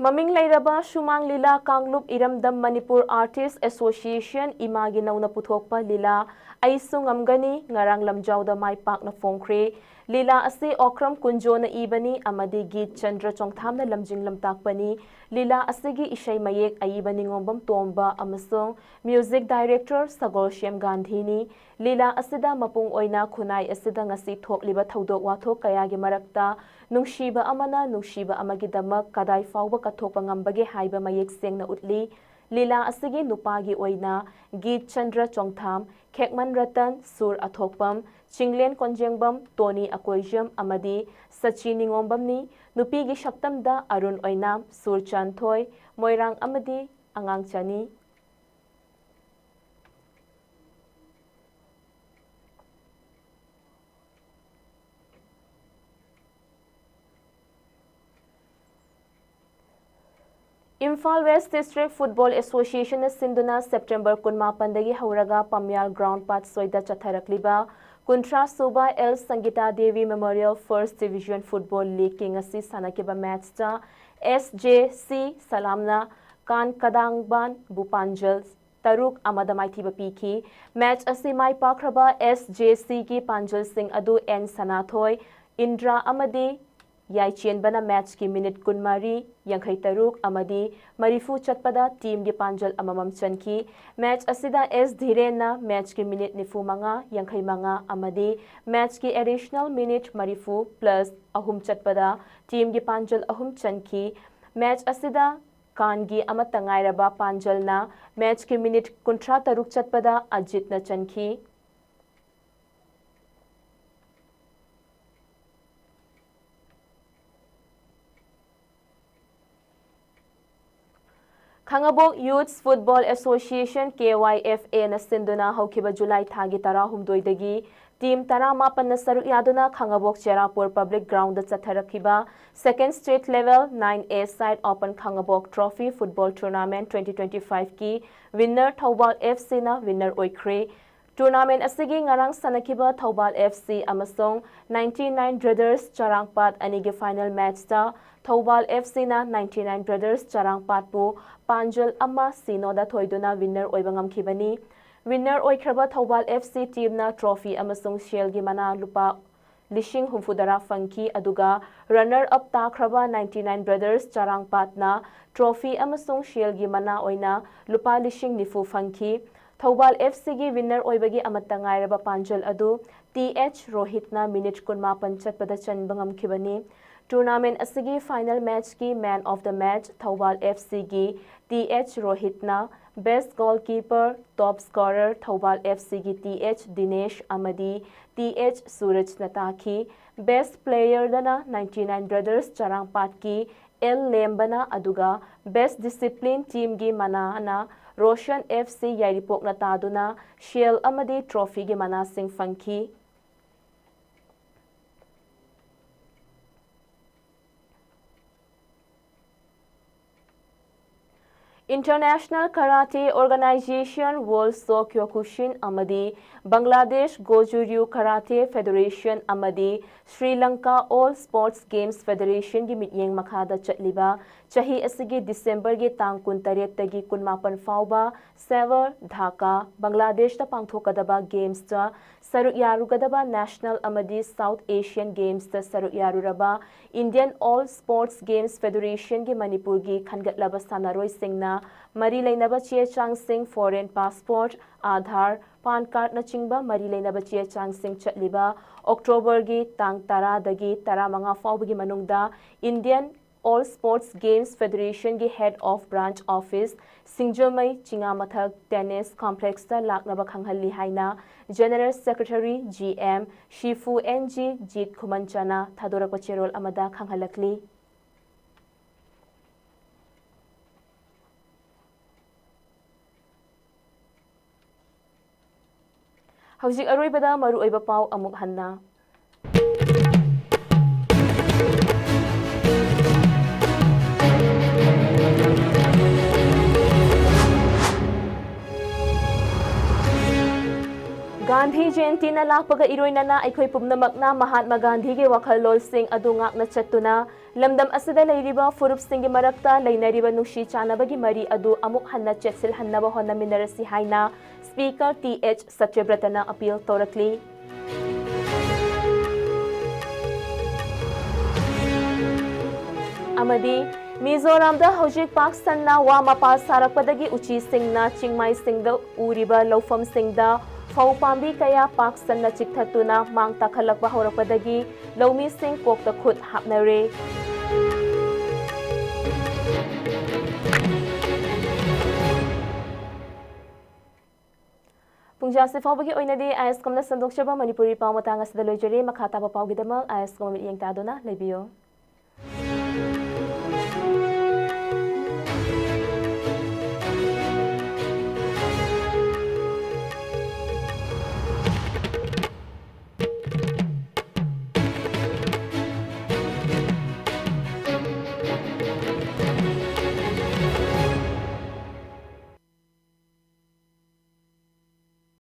ꯃꯃꯤꯡ ꯂꯩꯔꯕ ꯁꯨꯃꯥꯡ ꯂꯤꯂꯥ ꯀꯥꯡꯂꯨꯞ ꯏꯔꯝꯗꯝ ꯃꯅꯤꯄꯨꯔ Artist Association ꯏꯃꯥꯒꯤ ꯅꯧꯅ ꯄꯨꯊꯣꯛꯄ ꯂꯤꯂꯥ ꯑꯩꯁꯨ ꯉꯝꯒꯅꯤ ꯉꯔꯥꯡ ꯂꯝꯖꯥꯎꯗ ꯃꯥꯏ ꯄꯥꯛꯅ ꯐꯣꯡꯈ꯭ꯔꯦ꯫ ꯂꯤꯂꯥ ꯑꯁꯤ ꯑꯣꯀ꯭ꯔꯝ ꯀꯨꯟꯖꯣꯅ ꯏꯕꯅꯤ ꯑꯃꯗꯤ ꯒꯤꯠ ꯆꯟꯗ꯭ꯔ ꯆꯣꯡꯊꯥꯝꯅ ꯂꯝꯖꯤꯡ ꯂꯝꯇꯥꯛꯄꯅꯤ꯫ ꯂꯤꯂꯥ ꯑꯁꯤꯒꯤ ꯏꯁꯩ ꯃꯌꯦꯛ ꯑꯏꯕ ꯅꯤꯉꯣꯝꯕꯝ ꯇꯣꯝꯕ ꯑꯃꯁꯨꯡ music director ꯁꯒꯣꯜꯁꯦꯝ ꯒꯥꯟꯙꯤꯅꯤ꯫ ꯂꯤꯂꯥ ꯑꯁꯤꯗ ꯃꯄꯨꯡ ꯑꯣꯏꯅ ꯈꯨꯟꯅꯥꯏ ꯑꯁꯤꯗ ꯉꯁꯤ ꯊꯣꯛꯂꯤꯕ ꯊꯧꯗꯣꯛ ꯋꯥꯊꯣꯛ ꯀꯌꯥꯒꯤ ꯃꯔꯛꯇ ꯅꯨꯡꯁꯤꯕ ꯑꯃꯅ ꯅꯨꯡꯁꯤꯕ ꯑꯃꯒꯤꯗꯃꯛ ꯀꯗꯥꯏ ꯐꯥꯎꯕ ꯀꯠꯊꯣꯛꯄ ꯉꯝꯕꯒꯦ ꯍꯥꯏꯕ ꯃꯌꯦꯛ ꯁꯦꯡꯅ ꯎꯠꯂꯤ꯫ ꯂꯤꯂꯥ ꯑꯁꯤꯒꯤ ꯅꯨꯄꯥꯒꯤ ꯑꯣꯏꯅ ꯒꯤꯠ ꯆꯟꯗ꯭ꯔ ꯆꯣꯡꯊꯥꯝ, ꯈꯦꯛꯃꯟ ꯔꯇꯟ, ꯁꯨꯔ ꯑꯊꯣꯛꯄꯝ, ꯆꯤꯡꯂꯦꯟ ꯀꯣꯟꯖꯦꯡꯕꯝ, ꯇꯣꯅꯤ ꯑꯀꯣꯏꯖꯝ ꯑꯃꯗꯤ ꯁꯆꯤ ꯅꯤꯉꯣꯝꯕꯝꯅꯤ꯫ ꯅꯨꯄꯤꯒꯤ ꯁꯛꯇꯝꯗ ꯑꯔꯨꯟ ꯑꯣꯏꯅꯥꯝ, ꯁꯨꯔ ꯆꯥꯟꯊꯣꯏ, ꯃꯣꯏꯔꯥꯡ ꯑꯃꯗꯤ ꯑꯉꯥꯡ ꯆꯅꯤ꯫ Imphal West District Football Association ꯅ ꯁꯤꯟꯗꯨꯅ September ꯀꯨꯟꯃꯥꯄꯟꯗꯒꯤ ꯍꯧꯔꯒ ꯄꯝꯌꯥꯜ ground ꯄꯥꯠꯁꯣꯏꯗ ꯆꯠꯊꯔꯛꯂꯤꯕ ꯀꯨꯟꯊ꯭ꯔꯥ ꯁꯨꯕ L Sangeeta Devi Memorial First Division Football League ꯀꯤ ꯉꯁꯤ ꯁꯥꯟꯅꯈꯤꯕ match ꯇ S J C ꯁꯂꯥꯝꯅ ꯀꯥꯟ ꯀꯗꯥꯡꯕꯥꯟꯕꯨ ꯄꯥꯟꯖꯜ ꯇꯔꯨꯛ ꯑꯃꯗ ꯃꯥꯏꯊꯤꯕ ꯄꯤꯈꯤ꯫ Match ꯑꯁꯤ ꯃꯥꯏ ꯄꯥꯛꯈ꯭ꯔꯕ S J C ꯒꯤ ꯄꯥꯟꯖꯜꯁꯤꯡ ꯑꯗꯨ N ꯁꯅꯥꯊꯣꯏ, ꯏꯟꯗ꯭ꯔꯥ ꯑꯃꯗꯤ ꯌꯥꯏꯆꯦꯟꯕꯅ match ꯀꯤ minute ꯀꯨꯟꯃꯔꯤ, ꯌꯥꯡꯈꯩ ꯇꯔꯨꯛ ꯑꯃꯗꯤ ꯃꯔꯤꯐꯨ ꯆꯠꯄꯗ team ꯒꯤ ꯄꯥꯟꯖꯜ ꯑꯃꯃꯝ ꯆꯟꯈꯤ꯫ Match ꯑꯁꯤꯗ S ꯙꯤꯔꯦꯟꯅ match ꯀꯤ minute ꯅꯤꯐꯨ ꯃꯉꯥ, ꯌꯥꯡꯈꯩ ꯃꯉꯥ ꯑꯃꯗꯤ match ꯀꯤ additional minute ꯃꯔꯤꯐꯨ plus ꯑꯍꯨꯝ ꯆꯠꯄꯗ team ꯒꯤ ꯄꯥꯟꯖꯜ ꯑꯍꯨꯝ ꯆꯟꯈꯤ꯫ Match ꯑꯁꯤꯗ ꯀꯥꯟꯒꯤ ꯑꯃꯠꯇ ꯉꯥꯏꯔꯕ ꯄꯥꯟꯖꯜꯅ match ꯀꯤ minute ꯀꯨꯟꯊ꯭ꯔꯥ ꯇꯔꯨꯛ ꯆꯠꯄꯗ ꯑꯖꯤꯠꯅ ꯆꯟꯈꯤ꯫ ꯈꯥꯉꯕꯣꯛ Youths Football Association, K Y F A ꯅ ꯁꯤꯟꯗꯨꯅ ꯍꯧꯈꯤꯕ July ꯊꯥꯒꯤ ꯇꯔꯥꯍꯨꯝꯗꯣꯏꯗꯒꯤ team ꯇꯔꯥꯃꯥꯄꯟꯅ ꯁꯔꯨꯛ ꯌꯥꯗꯨꯅ ꯈꯥꯉꯕꯣꯛ ꯆꯦꯔꯥꯄꯨꯔ Public Ground the ꯆꯠꯊꯔꯛꯈꯤꯕ Second State Level nine A Side Open Khangabok Trophy Football Tournament twenty twenty-five ꯀꯤ winner ꯊꯧꯕꯥꯜ F C ꯅ winner ꯑꯣꯏꯈ꯭ꯔꯦ꯫ Tournament ꯑꯁꯤꯒꯤ ꯉꯔꯥꯡ ꯁꯥꯟꯅꯈꯤꯕ ꯊꯧꯕꯥꯜ F C ꯑꯃꯁꯨꯡ ninety nine Brothers ꯆꯔꯥꯡꯄꯥꯠ ꯑꯅꯤꯒꯤ final match ꯇ ꯊꯧꯕꯥꯜ F C ꯅ ninety nine Brothers ꯆꯔꯥꯡꯄꯥꯠꯄꯨ ꯄꯥꯟꯖꯜ ꯑꯃ ꯁꯤꯅꯣꯗ ꯊꯣꯏꯗꯨꯅ winner ꯑꯣꯏꯕ ꯉꯝꯈꯤꯕꯅꯤ꯫ Winner ꯑꯣꯏꯈ꯭ꯔꯕ Thoubal F C team ꯅ trophy ꯑꯃꯁꯨꯡ ꯁꯦꯜꯒꯤ ꯃꯅꯥ ꯂꯨꯄꯥ ꯂꯤꯁꯤꯡ ꯍꯨꯝꯐꯨꯇꯔꯥ ꯐꯪꯈꯤ, ꯑꯗꯨꯒ runner up ꯇꯥꯈ꯭ꯔꯕ ninety nine Brothers ꯆꯔꯥꯡꯄꯥꯠꯅ trophy ꯑꯃꯁꯨꯡ ꯁꯦꯜꯒꯤ ꯃꯅꯥ ꯑꯣꯏꯅ ꯂꯨꯄꯥ ꯂꯤꯁꯤꯡ ꯅꯤꯐꯨ ꯐꯪꯈꯤ꯫ ꯊꯧꯕꯥꯜ F Cꯒꯤ winner ꯑꯣꯏꯕꯒꯤ ꯑꯃꯠꯇ ꯉꯥꯏꯔꯕ ꯄꯥꯟꯖꯜ ꯑꯗꯨ T H ꯔꯣꯍꯤꯠꯅ minute ꯀꯨꯟꯃꯥꯄꯟ ꯆꯠꯄꯗ ꯆꯟꯕ ꯉꯝꯈꯤꯕꯅꯤ꯫ Tournament ꯑꯁꯤꯒꯤ final matchꯀꯤ man of the match Thoubal F Cꯒꯤ T H ꯔꯣꯍꯤꯠꯅ, best goalkeeper, top scorer Thoubal F Cꯒꯤ T H ꯗꯤꯅꯦꯁ ꯑꯃꯗꯤ T H ꯁꯨꯔꯖꯅ ꯇꯥꯈꯤ꯫ Best playerꯗꯅ ninety nine Brothers ꯆꯔꯥꯡꯄꯥꯠꯀꯤ ꯑꯦꯜ ꯂꯦꯝꯕꯅ, ꯑꯗꯨꯒ best discipline teamꯒꯤ ꯃꯅꯥꯅ Roshan F C ꯌꯥꯏꯔꯤꯄꯣꯛꯅ ꯇꯥꯗꯨꯅ ꯁꯦꯜ ꯑꯃꯗꯤ trophyꯒꯤ ꯃꯅꯥꯁꯤꯡ ꯐꯪꯈꯤ꯫ International Karate Organization, World Sokyokushin ꯑꯃꯗꯤ ꯕꯪꯒ꯭ꯂꯥꯗꯦꯁ ꯒꯣꯖꯨꯔ꯭ꯌꯨ ꯀꯔꯥꯇꯦ ꯐꯦꯗꯔꯦꯁꯟ ꯑꯃꯗꯤ Sri Lanka all sports games ꯐꯦꯗꯔꯦꯁꯟꯒꯤ ꯃꯤꯠꯌꯦꯡ ꯃꯈꯥꯗ ꯆꯠꯂꯤꯕ ꯆꯍꯤ ꯑꯁꯤꯒꯤ ꯗꯤꯁꯦꯝꯕꯔꯒꯤ ꯇꯥꯡ ꯀꯨꯟꯇꯔꯦꯠꯇꯒꯤ ꯀꯨꯟꯃꯥꯄꯟ ꯐꯥꯎꯕ ꯁꯦꯋꯔ, ꯙꯥꯀꯥ, ꯕꯪꯒ꯭ꯂꯥꯗꯦꯁꯇ ꯄꯥꯡꯊꯣꯛꯀꯗꯕ ꯒꯦꯝꯁꯇ ꯁꯔꯨꯛ ꯌꯥꯔꯨꯒꯗꯕ ꯅꯦꯁꯅꯦꯜ ꯑꯃꯗꯤ ꯁꯥꯎꯠ ꯑꯦꯁꯤꯌꯥꯟ ꯒꯦꯝꯁꯇ ꯁꯔꯨꯛ ꯌꯥꯔꯨꯔꯕ Indian All Sports Games Federationꯒꯤ ꯃꯅꯤꯄꯨꯔꯒꯤ ꯈꯟꯒꯠꯂꯕ ꯁꯥꯟꯅꯔꯣꯏꯁꯤꯡꯅ ꯃꯔꯤ ꯂꯩꯅꯕ ꯆꯦ ꯆꯥꯡꯁꯤꯡ, foreign passport, ꯑꯥꯙꯥꯔ, ꯄꯥꯟ ꯀꯥꯔꯗꯅꯆꯤꯡꯕ ꯃꯔꯤ ꯂꯩꯅꯕ ꯆꯦ ꯆꯥꯡꯁꯤꯡ ꯆꯠꯂꯤꯕ ꯑꯣꯛꯇꯣꯕꯔꯒꯤ ꯇꯥꯡ ꯇꯔꯥꯗꯒꯤ ꯇꯔꯥꯃꯉꯥ ꯐꯥꯎꯕꯒꯤ ꯃꯅꯨꯡꯗ Indian All Sports Games Federationꯒꯤ Head of Branch Office, Singjamei ꯆꯤꯉꯥꯃꯊꯛ Tennis Complexꯇ ꯂꯥꯛꯅꯕ ꯈꯪꯍꯜꯂꯤ ꯍꯥꯏꯅ General Secretary G M ꯁꯤꯐꯨ N G ꯖꯤꯠ ꯈꯨꯃꯟꯆꯅ ꯊꯥꯗꯣꯔꯛꯄ ꯆꯦꯔꯣꯜ ꯑꯃꯗ ꯈꯪꯍꯜꯂꯛꯂꯤ꯫ ꯍꯧꯖꯤꯛ ꯑꯔꯣꯏꯕꯗ ꯃꯔꯨꯑꯣꯏꯕ ꯄꯥꯎ ꯑꯃꯨꯛ ꯍꯟꯅ꯫ ꯒꯥꯟꯙꯤ ꯖꯌꯟꯇꯤꯅ ꯂꯥꯛꯄꯒ ꯏꯔꯣꯏꯅꯅ ꯑꯩꯈꯣꯏ ꯄꯨꯝꯅꯃꯛꯅ ꯃꯍꯥꯠꯃ ꯒꯥꯟꯙꯤꯒꯤ ꯋꯥꯈꯜꯂꯣꯟꯁꯤꯡ ꯑꯗꯨ ꯉꯥꯛꯅ ꯆꯠꯇꯨꯅ ꯂꯝꯗꯝ ꯑꯁꯤꯗ ꯂꯩꯔꯤꯕ ꯐꯨꯔꯨꯞꯁꯤꯡꯒꯤ ꯃꯔꯛꯇ ꯂꯩꯅꯔꯤꯕ ꯅꯨꯡꯁꯤ ꯆꯥꯟꯅꯕꯒꯤ ꯃꯔꯤ ꯑꯗꯨ ꯑꯃꯨꯛ ꯍꯟꯅ ꯆꯦꯠꯁꯤꯜꯍꯟꯅꯕ ꯍꯣꯠꯅꯃꯤꯟꯅꯔꯁꯤ ꯍꯥꯏꯅ Speaker T H ꯁꯇ꯭ꯌꯕ꯭ꯔꯇꯅ appeal ꯇꯧꯔꯛꯂꯤ꯫ ꯑꯃꯗꯤ ꯃꯤꯖꯣꯔꯥꯝꯗ ꯍꯧꯖꯤꯛ ꯄꯥꯛ ꯁꯟꯅ ꯋꯥ ꯃꯄꯥꯜ ꯁꯥꯔꯛꯄꯗꯒꯤ ꯎꯆꯤꯁꯤꯡꯅ ꯆꯤꯡꯃꯥꯏꯁꯤꯡꯗ ꯎꯔꯤꯕ ꯂꯧꯐꯝꯁꯤꯡꯗ ꯐꯧ ꯄꯥꯝꯕꯤ ꯀꯌꯥ ꯄꯥꯛ ꯁꯟꯅ ꯆꯤꯛꯊꯠꯇꯨꯅ ꯃꯥꯡ ꯇꯥꯛꯍꯜꯂꯛꯄ ꯍꯧꯔꯛꯄꯗꯒꯤ ꯂꯧꯃꯤꯁꯤꯡ ꯀꯣꯛꯇ ꯈꯨꯠ ꯍꯥꯞꯅꯔꯦ꯫ ꯄꯨꯡꯖꯥꯁꯤ ꯐꯥꯎꯕꯒꯤ ꯑꯣꯏꯅꯗꯤ ꯑꯥꯏ ꯑꯦꯁ ꯀꯣꯝꯅ ꯁꯟꯗꯣꯛꯆꯕ ꯃꯅꯤꯄꯨꯔꯤ ꯄꯥꯎ ꯃꯇꯥꯡ ꯑꯁꯤꯗ ꯂꯣꯏꯖꯔꯦ꯫ ꯃꯈꯥ ꯇꯥꯕ ꯄꯥꯎꯒꯤꯗꯃꯛ ꯑꯥꯏ ꯑꯦꯁ ꯀꯣꯝ ꯃꯤꯠꯌꯦꯡ ꯇꯥꯗꯨꯅ ꯂꯩꯕꯤꯌꯨ꯫